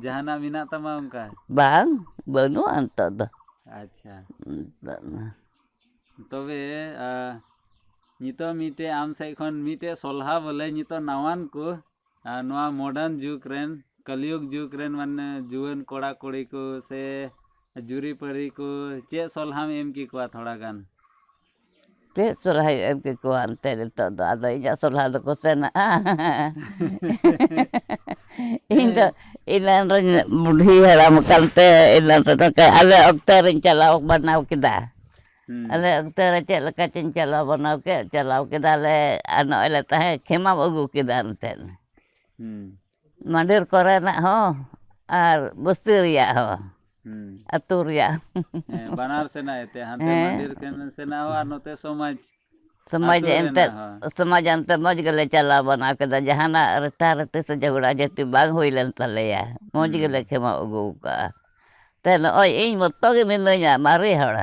ᱡᱟᱦᱟᱱᱟᱜ ᱢᱮᱱᱟᱜ ᱛᱟᱢᱟ ᱚᱱᱠᱟ? ᱵᱟᱝ, ᱵᱟᱹᱱᱩᱜᱼᱟ ᱱᱤᱛᱚᱜ ᱫᱚ᱾ ᱟᱪᱪᱷᱟ᱾ ᱵᱟᱹᱱᱩᱜᱼᱟ᱾ ᱛᱚᱵᱮ, ᱟ, ᱱᱤᱛᱚᱜ ᱢᱤᱫᱴᱮᱡ ᱟᱢ ᱥᱮᱫ ᱠᱷᱚᱱ ᱢᱤᱫᱴᱮᱡ ᱥᱚᱞᱦᱟ ᱵᱚᱞᱮ, ᱱᱤᱛᱚᱜ ᱱᱟᱣᱟᱱ ᱠᱚ, ᱟ, ᱱᱚᱣᱟ modern ᱡᱩᱜᱽ ᱨᱮᱱ, ᱠᱟᱞᱤᱭᱩᱜᱽ ᱡᱩᱜᱽ ᱨᱮᱱ ᱢᱟᱱᱮ ᱡᱩᱣᱟᱹᱱ ᱠᱚᱲᱟ ᱠᱩᱲᱤ ᱠᱚ ᱥᱮ ᱡᱩᱨᱤᱯᱟᱹᱨᱤ ᱠᱚ, ᱪᱮᱫ ᱥᱚᱞᱦᱟᱢ ᱮᱢ ᱠᱮᱠᱚᱣᱟ ᱛᱷᱚᱲᱟ ᱜᱟᱱ? ᱪᱮᱫ ᱥᱚᱞᱦᱟᱭ ᱮᱢ ᱠᱮᱠᱚᱣᱟ ᱮᱱᱛᱮ ᱱᱤᱛᱚᱜ ᱫᱚ? ᱟᱫᱚ ᱤᱧᱟᱹᱜ ᱥᱚᱞᱦᱟ ᱫᱚᱠᱚ ᱥᱮᱱᱚᱜᱼᱟ᱾ ᱤᱧ ᱫᱚ ᱮᱱᱟᱱ ᱨᱮᱧ ᱵᱩᱰᱷᱤ ᱦᱟᱲᱟᱢ ᱟᱠᱟᱱ ᱛᱮ, ᱮᱱᱟᱱ ᱨᱮ ᱱᱚᱝᱠᱟ ᱟᱞᱮ ᱚᱠᱛᱚ ᱨᱮᱧ ᱪᱟᱞᱟᱣ ᱵᱟᱱᱟᱣ ᱠᱮᱫᱟ᱾ ᱦᱩᱸ᱾ ᱟᱞᱮ ᱚᱠᱛᱚ ᱨᱮ ᱪᱮᱫ ᱞᱮᱠᱟ ᱪᱚᱧ ᱪᱟᱞᱟᱣ ᱵᱟᱱᱟᱣ ᱠᱮᱫ, ᱪᱟᱞᱟᱣ ᱠᱮᱫᱟᱞᱮ, ᱟᱨ ᱱᱚᱜᱼᱚᱭ ᱞᱮ ᱛᱟᱦᱮᱸ, ᱠᱷᱮᱢᱟᱢ ᱟᱹᱜᱩ ᱠᱮᱫᱟ ᱮᱱᱛᱮᱫ᱾ ᱦᱩᱸ᱾ ᱢᱟᱺᱫᱤᱨ ᱠᱚᱨᱮᱱᱟᱜ ᱦᱚᱸ ᱟᱨ ᱵᱚᱥᱛᱤ ᱨᱮᱭᱟᱜ ᱦᱚᱸ, ᱦᱩᱸ᱾ ᱟᱹᱛᱩ ᱨᱮᱭᱟᱜ᱾ ᱦᱮᱸ, ᱵᱟᱱᱟᱨ ᱥᱮᱱᱟᱜ ᱮᱱᱛᱮ, ᱦᱟᱱᱛᱮ ᱦᱮᱸ᱾ ᱢᱟᱺᱫᱤᱨ ᱠᱷᱚᱱ ᱥᱮᱱᱟᱜ ᱦᱚᱸ ᱟᱨ ᱱᱚᱛᱮ ᱥᱚᱢᱟᱡᱽ, ᱥᱚᱢᱟᱡᱽ ᱟᱹᱛᱩ ᱮᱱᱛᱮᱫ, ᱨᱮᱱᱟᱜ ᱦᱚᱸ᱾ ᱥᱚᱢᱟᱡᱽ ᱮᱱᱛᱮᱫ ᱢᱚᱡᱽ ᱜᱮᱞᱮ ᱪᱟᱞᱟᱣ ᱵᱟᱱᱟᱣ ᱠᱮᱫᱟ᱾ ᱡᱟᱦᱟᱱᱟᱜ ᱨᱮᱴᱟ ᱨᱮᱴᱤ ᱥᱮ ᱡᱷᱚᱜᱽᱲᱟ ᱡᱷᱟᱹᱴᱤ ᱵᱟᱝ ᱦᱩᱭ ᱞᱮᱱ ᱛᱟᱞᱮᱭᱟ᱾ ᱢᱚᱡᱽ ᱦᱩᱸ᱾ ᱜᱮᱞᱮ ᱠᱷᱮᱢᱟᱣ ᱟᱹᱜᱩ ᱠᱟᱜᱼᱟ᱾ ᱛᱮ ᱱᱚᱜᱼᱚᱭ ᱤᱧ ᱢᱚᱛᱚ ᱜᱮ ᱢᱤᱱᱟᱹᱧᱟ, ᱢᱟᱨᱮ ᱦᱚᱲ᱾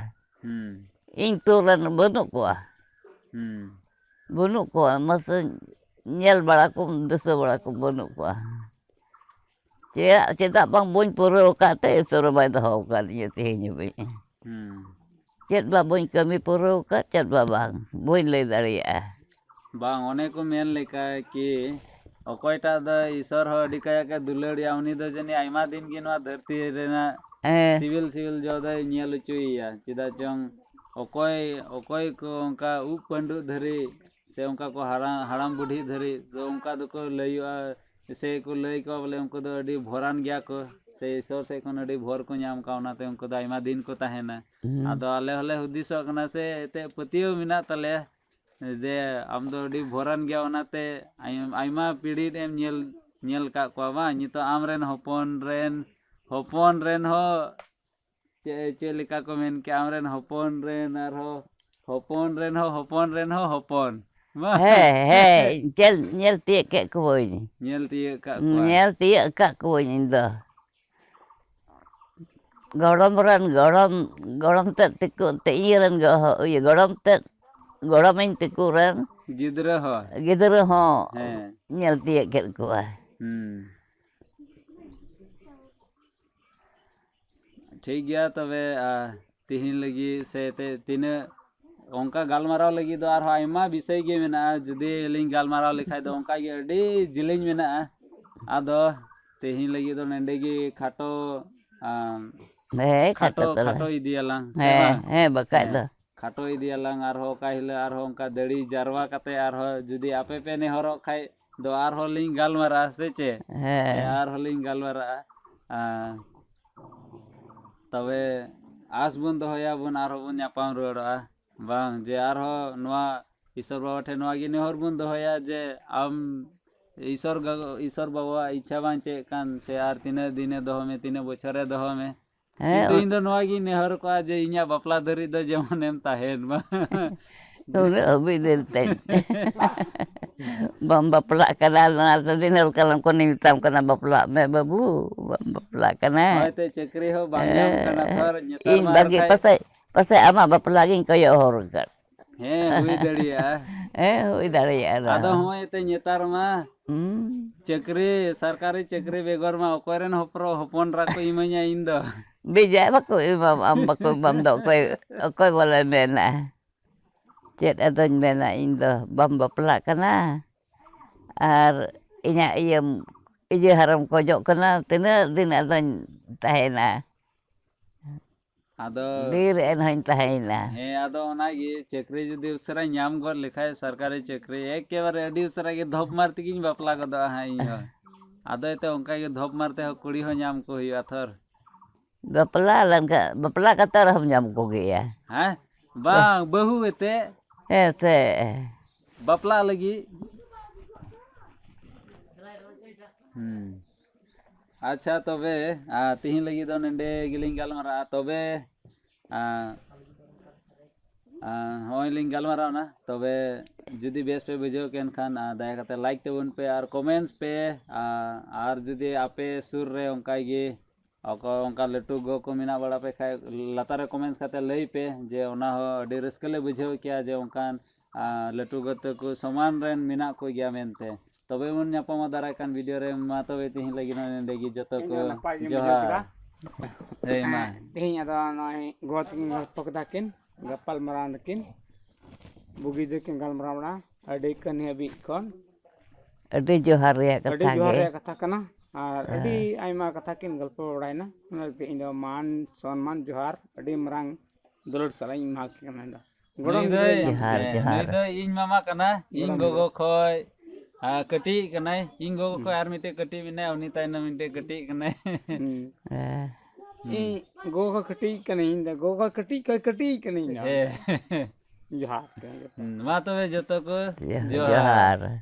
ᱦᱩᱸ᱾ ᱤᱧ ᱛᱩᱨ ᱨᱮᱱ ᱵᱟᱹᱱᱩᱜ ᱠᱚᱣᱟ᱾ ᱦᱩᱸ᱾ ᱵᱟᱹᱱᱩᱜ ᱠᱚᱣᱟ, ᱢᱟᱥᱮ ᱧᱮᱞ ᱵᱟᱲᱟ ᱠᱚᱢ, ᱫᱤᱥᱟᱹ ᱵᱟᱲᱟ ᱠᱚᱢ, ᱵᱟᱹᱱᱩᱜ ᱠᱚᱣᱟ᱾ ᱪᱮᱫᱟᱜ, ᱪᱮᱫᱟᱜ ᱵᱟᱝ ᱵᱟᱹᱧ ᱯᱩᱨᱟᱹᱣ ᱟᱠᱟᱫ ᱛᱮ ᱤᱥᱚᱨ ᱵᱟᱭ ᱫᱚᱦᱚ ᱟᱠᱟᱫᱤᱧᱟ ᱛᱮᱦᱮᱧ ᱦᱟᱹᱵᱤᱡ᱾ ᱦᱩᱸ᱾ ᱪᱮᱫ ᱵᱟ ᱵᱟᱹᱧ ᱠᱟᱹᱢᱤ ᱯᱩᱨᱟᱹᱣ ᱟᱠᱟᱫ, ᱪᱮᱫ ᱵᱟ ᱵᱟᱝ, ᱵᱟᱹᱧ ᱞᱟᱹᱭ ᱫᱟᱲᱮᱭᱟᱜᱼᱟ᱾ ᱵᱟᱝ, ᱚᱱᱮ ᱠᱚ ᱢᱮᱱ ᱞᱮᱠᱟ ᱠᱤ ᱚᱠᱚᱭᱴᱟᱜ ᱫᱚ ᱤᱥᱚᱨ ᱦᱚᱸ ᱟᱹᱰᱤ ᱠᱟᱡᱟᱠ ᱮ ᱫᱩᱞᱟᱹᱲᱤᱭᱟ, ᱩᱱᱤ ᱫᱚ ᱡᱟᱹᱱᱤᱡ ᱟᱭᱢᱟ ᱫᱤᱱ ᱜᱮ ᱱᱚᱣᱟ ᱫᱷᱟᱹᱨᱛᱤ ᱨᱮᱱᱟᱜ ᱦᱮᱸ᱾ ᱥᱤᱵᱤᱞ ᱥᱤᱵᱤᱞ ᱡᱚ ᱫᱚᱭ ᱧᱮᱞ ᱦᱚᱪᱚᱭᱮᱭᱟ᱾ ᱪᱮᱫᱟᱜ ᱪᱚᱝ ᱚᱠᱚᱭ, ᱚᱠᱚᱭ ᱠᱚ ᱚᱱᱠᱟ ᱩᱵ ᱯᱟᱹᱰᱩᱜ ᱫᱷᱟᱹᱨᱤᱡ ᱥᱮ ᱚᱱᱠᱟ ᱠᱚ ᱦᱟᱲᱟᱢ, ᱦᱟᱲᱟᱢ ᱵᱩᱰᱷᱤ ᱫᱷᱟᱹᱨᱤᱡ ᱫᱚ ᱚᱱᱠᱟ ᱫᱚᱠᱚ ᱞᱟᱹᱭᱚᱜᱼᱟ, ᱥᱮ ᱠᱚ ᱞᱟᱹᱭ ᱠᱚᱣᱟ ᱵᱚᱞᱮ ᱩᱱᱠᱩ ᱫᱚ ᱟᱹᱰᱤ ᱵᱷᱚᱨᱟᱱ ᱜᱮᱭᱟ ᱠᱚ, ᱥᱮ ᱤᱥᱚᱨ ᱥᱮᱫ ᱠᱷᱚᱱ ᱟᱹᱰᱤ ᱵᱷᱚᱨ ᱠᱚ ᱧᱟᱢ ᱠᱟᱜᱼᱟ, ᱚᱱᱟᱛᱮ ᱩᱱᱠᱩ ᱫᱚ ᱟᱭᱢᱟ ᱫᱤᱱ ᱠᱚ ᱛᱟᱦᱮᱱᱟ᱾ ᱦᱩᱸ᱾ ᱟᱫᱚ ᱟᱞᱮ ᱦᱚᱸᱞᱮ ᱦᱩᱫᱤᱥᱚᱜ ᱠᱟᱱᱟ ᱥᱮ ᱮᱱᱛᱮᱫ ᱯᱟᱹᱛᱭᱟᱹᱣ ᱢᱮᱱᱟᱜ ᱛᱟᱞᱮᱭᱟ ᱡᱮ ᱟᱢ ᱫᱚ ᱟᱹᱰᱤ ᱵᱷᱚᱨᱟᱱ ᱜᱮᱭᱟ, ᱚᱱᱟᱛᱮ ᱟᱭ-, ᱟᱭᱢᱟ ᱯᱤᱲᱦᱤ ᱨᱮᱢ ᱧᱮᱞ, ᱧᱮᱞ ᱠᱟᱜ ᱠᱚᱣᱟ ᱵᱟᱝ? ᱱᱤᱛᱚᱜ ᱟᱢ ᱨᱮᱱ ᱦᱚᱯᱚᱱ ᱨᱮᱱ, ᱦᱚᱯᱚᱱ ᱨᱮᱱ ᱦᱚᱸ ᱪᱮᱫ, ᱪᱮᱫ ᱞᱮᱠᱟ ᱠᱚ ᱢᱮᱱ ᱠᱮᱜᱼᱟ, ᱟᱢ ᱨᱮᱱ ᱦᱚᱯᱚᱱ ᱨᱮᱱ ᱟᱨᱦᱚᱸ ᱦᱚᱯᱚᱱ ᱨᱮᱱ ᱦᱚᱸ ᱦᱚᱯᱚᱱ ᱨᱮᱱ ᱦᱚᱸ ᱦᱚᱯᱚᱱ᱾ ᱵᱟᱝ? ᱦᱮᱸ, ᱦᱮᱸ, ᱧᱮᱞ, ᱧᱮᱞ ᱛᱤᱭᱳᱜ ᱠᱮᱫ ᱠᱚᱣᱟᱹᱧ᱾ ᱧᱮᱞ ᱛᱤᱭᱳᱜ ᱠᱟᱜ ᱠᱚᱣᱟ᱾ ᱧᱮᱞ ᱛᱤᱭᱳᱜ ᱟᱠᱟᱫ ᱠᱚᱣᱟᱹᱧ ᱤᱧ ᱫᱚ᱾ ᱜᱚᱲᱚᱢ ᱨᱮᱱ ᱜᱚᱲᱚᱢ, ᱜᱚᱲᱚᱢ ᱛᱮᱫ ᱛᱮᱠᱚ, ᱛᱮ-, ᱤᱭᱟᱹ ᱨᱮᱱ ᱜᱚ-, ᱤᱭᱟᱹ ᱜᱚᱲᱚᱢ ᱛᱮᱫ, ᱜᱚᱲᱚᱢᱤᱧ ᱛᱮᱠᱚ ᱨᱮᱱ ᱜᱤᱫᱽᱨᱟᱹ ᱦᱚᱸ᱾ ᱜᱤᱫᱽᱨᱟᱹ ᱦᱚᱸ ᱦᱮᱸ᱾ ᱧᱮᱞ ᱛᱤᱭᱳᱜ ᱠᱮᱫ ᱠᱚᱣᱟ᱾ ᱦᱩᱸ᱾ ᱴᱷᱤᱠ ᱜᱮᱭᱟ ᱛᱚᱵᱮ, ᱟ, ᱛᱤᱦᱤᱧ ᱞᱟᱹᱜᱤᱫ ᱥᱮ ᱛᱮ-, ᱛᱤᱱᱟᱹᱜ ᱚᱱᱠᱟ ᱜᱟᱞᱢᱟᱨᱟᱣ ᱞᱟᱹᱜᱤᱫ ᱫᱚ ᱟᱨᱦᱚᱸ ᱟᱭᱢᱟ ᱵᱤᱥᱚᱭ ᱜᱮ ᱢᱮᱱᱟᱜᱼᱟ᱾ ᱡᱩᱫᱤ ᱟᱹᱞᱤᱧ ᱜᱟᱞᱢᱟᱨᱟᱣ ᱞᱮᱠᱷᱟᱡ ᱫᱚ ᱚᱱᱠᱟ ᱜᱮ ᱟᱹᱰᱤ ᱡᱮᱞᱮᱧ ᱢᱮᱱᱟᱜᱼᱟ᱾ ᱟᱫᱚ ᱛᱤᱦᱤᱧ ᱞᱟᱹᱜᱤᱫ ᱫᱚ ᱱᱚᱸᱰᱮ ᱜᱮ ᱠᱷᱟᱴᱚ, ᱟᱢ, ᱦᱮᱸ, ᱠᱷᱟᱴᱚ, ᱠᱷᱟᱴᱚ ᱛᱟᱞᱟᱝ᱾ ᱠᱷᱟᱴᱚ ᱤᱫᱤᱭᱟᱞᱟᱝ, ᱥᱮ ᱦᱮᱸ, ᱵᱟᱝ? ᱦᱮᱸ, ᱵᱟᱠᱷᱟᱡ ᱦᱮᱸ, ᱫᱚ᱾ ᱠᱷᱟᱴᱚ ᱤᱫᱤᱭᱟᱞᱟᱝ, ᱟᱨᱦᱚᱸ ᱚᱠᱟ ᱦᱤᱞᱳᱜ ᱟᱨᱦᱚᱸ ᱚᱱᱠᱟ ᱫᱟᱲᱮ ᱡᱟᱨᱣᱟ ᱠᱟᱛᱮ ᱟᱨᱦᱚᱸ ᱡᱩᱫᱤ ᱟᱯᱮ ᱯᱮ ᱱᱮᱦᱚᱨᱚᱜ ᱠᱷᱟᱡ, ᱫᱚ ᱟᱨᱦᱚᱸ ᱞᱤᱧ ᱜᱟᱞᱢᱟᱨᱟᱜᱼᱟ, ᱥᱮ ᱪᱮᱫ? ᱦᱮᱸ᱾ ᱦᱮᱸ, ᱟᱨᱦᱚᱸ ᱞᱤᱧ ᱜᱟᱞᱢᱟᱨᱟᱜᱼᱟ᱾ ᱟᱨ ᱛᱚᱵᱮ ᱟᱸᱥ ᱵᱚᱱ ᱫᱚᱦᱚᱭᱟ ᱵᱚᱱ ᱟᱨᱦᱚᱸ ᱵᱚᱱ ᱧᱟᱯᱟᱢ ᱨᱩᱣᱟᱹᱲᱚᱜᱼᱟ᱾ ᱵᱟᱝ ᱡᱮ ᱟᱨᱦᱚᱸ ᱱᱚᱣᱟ ᱤᱥᱚᱨ ᱵᱟᱵᱟ ᱴᱷᱮᱱ ᱱᱚᱣᱟ ᱜᱮ ᱱᱮᱦᱚᱨ ᱵᱚᱱ ᱫᱚᱦᱚᱭᱟ ᱡᱮ ᱟᱢ ᱤᱥᱚᱨ ᱜᱚ-, ᱤᱥᱚᱨ ᱵᱟᱵᱟᱣᱟᱜ ᱤᱪᱪᱷᱟ ᱵᱟᱝ ᱪᱮᱫ ᱠᱟᱱ ᱥᱮ ᱟᱨ ᱛᱤᱱᱟᱹᱜ ᱫᱤᱱᱮ ᱫᱚᱦᱚ ᱢᱮ, ᱛᱤᱱᱟᱹᱜ ᱵᱚᱪᱷᱚᱨᱮ ᱫᱚᱦᱚ ᱢᱮ᱾ ᱦᱮᱸ, ᱠᱤᱱᱛᱩ ᱤᱧ ᱫᱚ ᱱᱚᱣᱟ ᱜᱤᱧ ᱱᱮᱦᱚᱨ ᱠᱚᱣᱟ ᱡᱮ ᱤᱧᱟᱹᱜ ᱵᱟᱯᱞᱟ ᱫᱷᱟᱹᱨᱤᱡ ᱫᱚ ᱡᱮᱢᱚᱱᱮᱢ ᱛᱟᱦᱮᱱ ᱢᱟ᱾ ᱩᱱᱟᱹᱜ ᱦᱟᱹᱵᱤᱡ ᱫᱚ ᱮᱱᱛᱮᱫ ᱵᱟᱢ ᱵᱟᱯᱞᱟᱜ ᱠᱟᱱᱟ, ᱚᱱᱟᱛᱮ ᱫᱤᱱ ᱦᱤᱞᱳᱜ ᱠᱟᱞᱚᱢ ᱠᱚ ᱢᱮᱛᱟᱢ ᱠᱟᱱᱟ, "ᱵᱟᱯᱞᱟᱜ ᱢᱮ ᱵᱟᱹᱵᱩ, ᱵᱟᱢ ᱵᱟᱯᱞᱟᱜ ᱠᱟᱱᱟ?" ᱦᱳᱭ, ᱛᱮ ᱪᱟᱹᱠᱨᱤ ᱦᱚᱸ ᱵᱟᱝ ᱧᱟᱢ ᱠᱟᱱᱟ ᱛᱷᱚᱨ, ᱱᱮᱛᱟᱨ ᱤᱧ ᱢᱟ ᱵᱟᱹᱜᱤ, ᱟᱨ ᱠᱷᱟᱡ ᱯᱟᱥᱮᱡ, ᱯᱟᱥᱮᱡ ᱟᱢᱟᱜ ᱵᱟᱯᱞᱟ ᱜᱤᱧ ᱠᱚᱭᱚᱜ ᱦᱚᱨ ᱟᱠᱟᱫ᱾ ᱦᱮᱸ, ᱦᱩᱭ ᱫᱟᱲᱮᱭᱟᱜᱼᱟ᱾ ᱦᱮᱸ, ᱦᱩᱭ ᱫᱟᱲᱮᱭᱟᱜᱼᱟ ᱫᱚ᱾ ᱟᱫᱚ ᱦᱚᱸᱜᱼᱚᱭ ᱛᱮ ᱱᱮᱛᱟᱨ ᱢᱟ ᱦᱩᱸ᱾ ᱪᱟᱹᱠᱨᱤ, ᱥᱚᱨᱠᱟᱨᱤ ᱪᱟᱹᱠᱨᱤ ᱵᱮᱜᱚᱨ ᱢᱟ ᱚᱠᱚᱭ ᱨᱮᱱ ᱦᱚᱯᱨᱚ-, ᱦᱚᱯᱚᱱ ᱮᱨᱟ ᱠᱚ ᱤᱢᱟᱹᱧᱟ ᱤᱧ ᱫᱚ᱾ ᱵᱮᱡᱟᱭ ᱵᱟᱠᱚ ᱮᱢᱟᱢ, ᱟᱢ ᱵᱟᱠᱚ ᱮᱢᱟᱢ ᱫᱚ ᱚᱠᱚᱭ, ᱚᱠᱚᱭ ᱵᱚᱞᱮ ᱢᱮᱱᱟ? ᱪᱮᱫ ᱟᱫᱚᱧ ᱢᱮᱱᱟ, ᱤᱧ ᱫᱚ ᱵᱟᱢ ᱵᱟᱯᱞᱟᱜ ᱠᱟᱱᱟ ᱟᱨ ᱤᱧᱟᱹᱜ ᱤᱭᱟᱹᱢ, ᱤᱭᱟᱹ ᱦᱟᱨᱟᱢ ᱠᱷᱚᱡᱚᱜ ᱠᱟᱱᱟ, ᱛᱤᱱᱟᱹᱜ ᱫᱤᱱ ᱟᱫᱚᱧ ᱛᱟᱦᱮᱱᱟ? ᱟᱫᱚ ᱰᱷᱮᱨ ᱮᱱ ᱦᱚᱧ ᱛᱟᱦᱮᱸᱭᱮᱱᱟ᱾ ᱦᱮᱸ, ᱟᱫᱚ ᱚᱱᱟᱜᱮ ᱪᱟᱹᱠᱨᱤ ᱡᱩᱫᱤ ᱩᱥᱟᱹᱨᱟᱧ ᱧᱟᱢ ᱜᱚᱫ ᱞᱮᱠᱷᱟᱡ ᱥᱚᱨᱠᱟᱨᱤ ᱪᱟᱹᱠᱨᱤ, ᱮᱠᱮᱵᱟᱨᱮ ᱟᱹᱰᱤ ᱩᱥᱟᱹᱨᱟ ᱜᱮ ᱫᱷᱚᱯ ᱢᱟᱨ ᱛᱮᱜᱤᱧ ᱵᱟᱯᱞᱟ ᱜᱚᱫᱚᱜᱼᱟ ᱦᱟᱸᱜ ᱤᱧ ᱦᱚᱸ᱾ ᱟᱫᱚ ᱮᱱᱛᱮ ᱚᱱᱠᱟ ᱜᱮ ᱫᱷᱚᱯ ᱢᱟᱨ ᱛᱮᱦᱚᱸ ᱠᱩᱲᱤ ᱦᱚᱸ ᱧᱟᱢ ᱠᱚ ᱦᱩᱭᱩᱜᱼᱟ ᱛᱷᱚᱨ᱾ ᱵᱟᱯᱞᱟ ᱞᱮᱱᱠᱷᱟᱱ, ᱵᱟᱯᱞᱟ ᱠᱟᱛᱮ ᱨᱮᱦᱚᱸᱢ ᱧᱟᱢ ᱠᱚᱜᱮᱭᱟ᱾ ᱦᱮᱸ? ᱵᱟᱝ, ᱵᱟᱹᱦᱩ ᱮᱛᱮ᱾ ᱦᱮᱸ ᱥᱮ᱾ ᱵᱟᱯᱞᱟᱜ ᱞᱟᱹᱜᱤᱫ᱾ ᱦᱩᱸ᱾ ᱟᱪᱪᱷᱟ, ᱛᱚᱵᱮ, ᱟ, ᱛᱤᱦᱤᱧ ᱞᱟᱹᱜᱤᱫ ᱫᱚ ᱱᱚᱰᱮ ᱜᱮᱞᱤᱧ ᱜᱟᱞᱢᱟᱨᱟᱜᱼᱟ᱾ ᱛᱚᱵᱮ, ᱟ, ᱟ, ᱦᱚᱸᱜᱼᱚᱭ ᱞᱤᱧ ᱜᱟᱞᱢᱟᱨᱟᱣ ᱱᱟ᱾ ᱛᱚᱵᱮ, ᱡᱩᱫᱤ ᱵᱮᱥ ᱯᱮ ᱵᱩᱡᱷᱟᱹᱣ ᱠᱮᱱ ᱠᱷᱟᱱ, ᱟ, ᱫᱟᱭᱟ ᱠᱟᱛᱮ like ᱛᱟᱵᱚᱱ ᱯᱮ ᱟᱨ comments ᱯᱮ, ᱟ, ᱟᱨ ᱡᱩᱫᱤ ᱟᱯᱮ ᱥᱩᱨ ᱨᱮ ᱚᱱᱠᱟ ᱜᱮ ᱚᱠᱚᱭ ᱚᱱᱠᱟ ᱞᱟᱹᱴᱩ ᱜᱚ ᱠᱚ ᱢᱮᱱᱟᱜ ᱵᱟᱲᱟ ᱯᱮ ᱠᱷᱟᱡ, ᱞᱟᱛᱟᱨ ᱨᱮ comments ᱠᱟᱛᱮ ᱞᱟᱹᱭ ᱯᱮ ᱡᱮ ᱚᱱᱟ ᱦᱚᱸ ᱟᱹᱰᱤ ᱨᱟᱹᱥᱠᱟᱹ ᱞᱮ ᱵᱩᱡᱷᱟᱹᱣ ᱠᱮᱭᱟ ᱡᱮ ᱚᱱᱠᱟᱱ, ᱟ, ᱞᱟᱹᱴᱩ ᱜᱚ ᱛᱟᱠᱚ ᱥᱚᱢᱟᱱ ᱨᱮᱱ ᱢᱮᱱᱟᱜ ᱠᱚ ᱜᱮᱭᱟ ᱢᱮᱱᱛᱮ᱾ ᱛᱚᱵᱮ ᱵᱚᱱ ᱧᱟᱯᱟᱢᱟ ᱫᱟᱨᱟᱭ ᱠᱟᱱ video ᱨᱮ᱾ ᱢᱟ ᱛᱚᱵᱮ ᱛᱤᱦᱤᱧ ᱞᱟᱹᱜᱤᱫ ᱱᱚᱰᱮ ᱜᱮ ᱡᱚᱛᱚ ᱤᱧ ᱠᱚ ᱫᱚ ᱱᱟᱯᱟᱭ ᱜᱤᱧ ᱵᱩᱡᱷᱟᱹᱣ ᱡᱚᱦᱟᱨ᱾ ᱠᱮᱫᱟ᱾ ᱦᱳᱭ ᱢᱟ᱾ ᱦᱮᱸ, ᱛᱮᱦᱮᱧ ᱟᱫᱚ ᱱᱚᱜᱼᱚᱭ ᱜᱚ ᱛᱟᱹᱠᱤᱱ ᱜᱚᱞᱯᱚ ᱠᱮᱫᱟ ᱠᱤᱱ, ᱜᱟᱯᱟᱞ ᱢᱟᱨᱟᱣ ᱱᱟᱹᱠᱤᱱ, ᱵᱩᱜᱤ ᱡᱩᱫᱟᱹ ᱠᱤᱱ ᱜᱟᱞᱢᱟᱨᱟᱣ ᱵᱟᱲᱟ᱾ ᱟᱹᱰᱤ ᱠᱟᱹᱱᱦᱤ ᱦᱟᱹᱵᱤᱡ ᱠᱷᱚᱱ ᱟᱹᱰᱤ ᱡᱚᱦᱟᱨ ᱨᱮᱭᱟᱜ ᱟᱹᱰᱤ ᱠᱟᱛᱷᱟ ᱡᱚᱦᱟᱨ ᱜᱮ᱾ ᱨᱮᱭᱟᱜ ᱠᱟᱛᱷᱟ ᱠᱟᱱᱟ᱾ ᱟᱨ ᱦᱮᱸ᱾ ᱟᱹᱰᱤ ᱟᱭᱢᱟ ᱠᱟᱛᱷᱟ ᱠᱤᱱ ᱜᱚᱞᱯᱚ ᱵᱟᱲᱟᱭᱮᱱᱟ, ᱚᱱᱟ ᱞᱟᱹᱜᱤᱫ ᱤᱧ ᱫᱚ ᱢᱟᱱ ᱥᱚᱱᱢᱟᱱ ᱡᱚᱦᱟᱨ ᱟᱹᱰᱤ ᱢᱟᱨᱟᱝ ᱫᱩᱞᱟᱹᱲ ᱥᱟᱞᱟᱜ ᱤᱧ ᱮᱢᱟ ᱠᱤᱱ ᱠᱟᱱᱟ᱾ ᱤᱧ ᱫᱚ ᱜᱚᱲᱚᱢ ᱱᱩᱭ ᱜᱤᱫᱽᱨᱟᱹ ᱫᱚᱭ, ᱧᱟᱢ ᱡᱚᱦᱟᱨ, ᱠᱮᱫᱮᱭᱟ᱾ ᱡᱚᱦᱟᱨ᱾ ᱱᱩᱭ ᱫᱚ ᱤᱧ ᱢᱟᱢᱟ ᱠᱟᱱᱟ, ᱤᱧ ᱜᱚᱲᱚᱢ ᱜᱚᱜᱚ ᱜᱤᱫᱽᱨᱟᱹ᱾ ᱠᱷᱚᱡ ᱟᱨ ᱠᱟᱹᱴᱤᱡ ᱠᱟᱱᱟᱭ, ᱤᱧ ᱜᱚᱜᱚ ᱠᱷᱚᱱ ᱟᱨ ᱢᱤᱫᱴᱮᱡ ᱠᱟᱹᱴᱤᱡ ᱢᱮᱱᱟᱭᱟ, ᱩᱱᱤ ᱛᱟᱭᱱᱚᱢ ᱢᱤᱫᱴᱮᱡ ᱠᱟᱹᱴᱤᱡ ᱠᱟᱱᱟᱭ᱾ ᱦᱩᱸ᱾ ᱦᱮᱸ᱾ ᱤᱧ ᱜᱚᱜᱚ ᱠᱟᱹᱴᱤᱡ ᱠᱟᱹᱱᱟᱹᱧ, ᱤᱧ ᱫᱚ ᱜᱚᱜᱚ ᱠᱟᱹᱴᱤᱡ ᱠᱷᱚᱱ ᱠᱟᱹᱴᱤᱡ ᱠᱟᱹᱱᱟᱹᱧ ᱤᱧ ᱫᱚ᱾ ᱦᱮᱸ᱾ ᱡᱚᱦᱟᱨ ᱜᱮ ᱡᱚᱛᱚ᱾ ᱦᱩᱸ, ᱢᱟ ᱛᱚᱵᱮ ᱡᱚᱛᱚ ᱠᱚ ᱡᱚᱦᱟᱨ᱾ ᱡᱚᱦᱟᱨ᱾ ᱡᱚᱦᱟᱨ᱾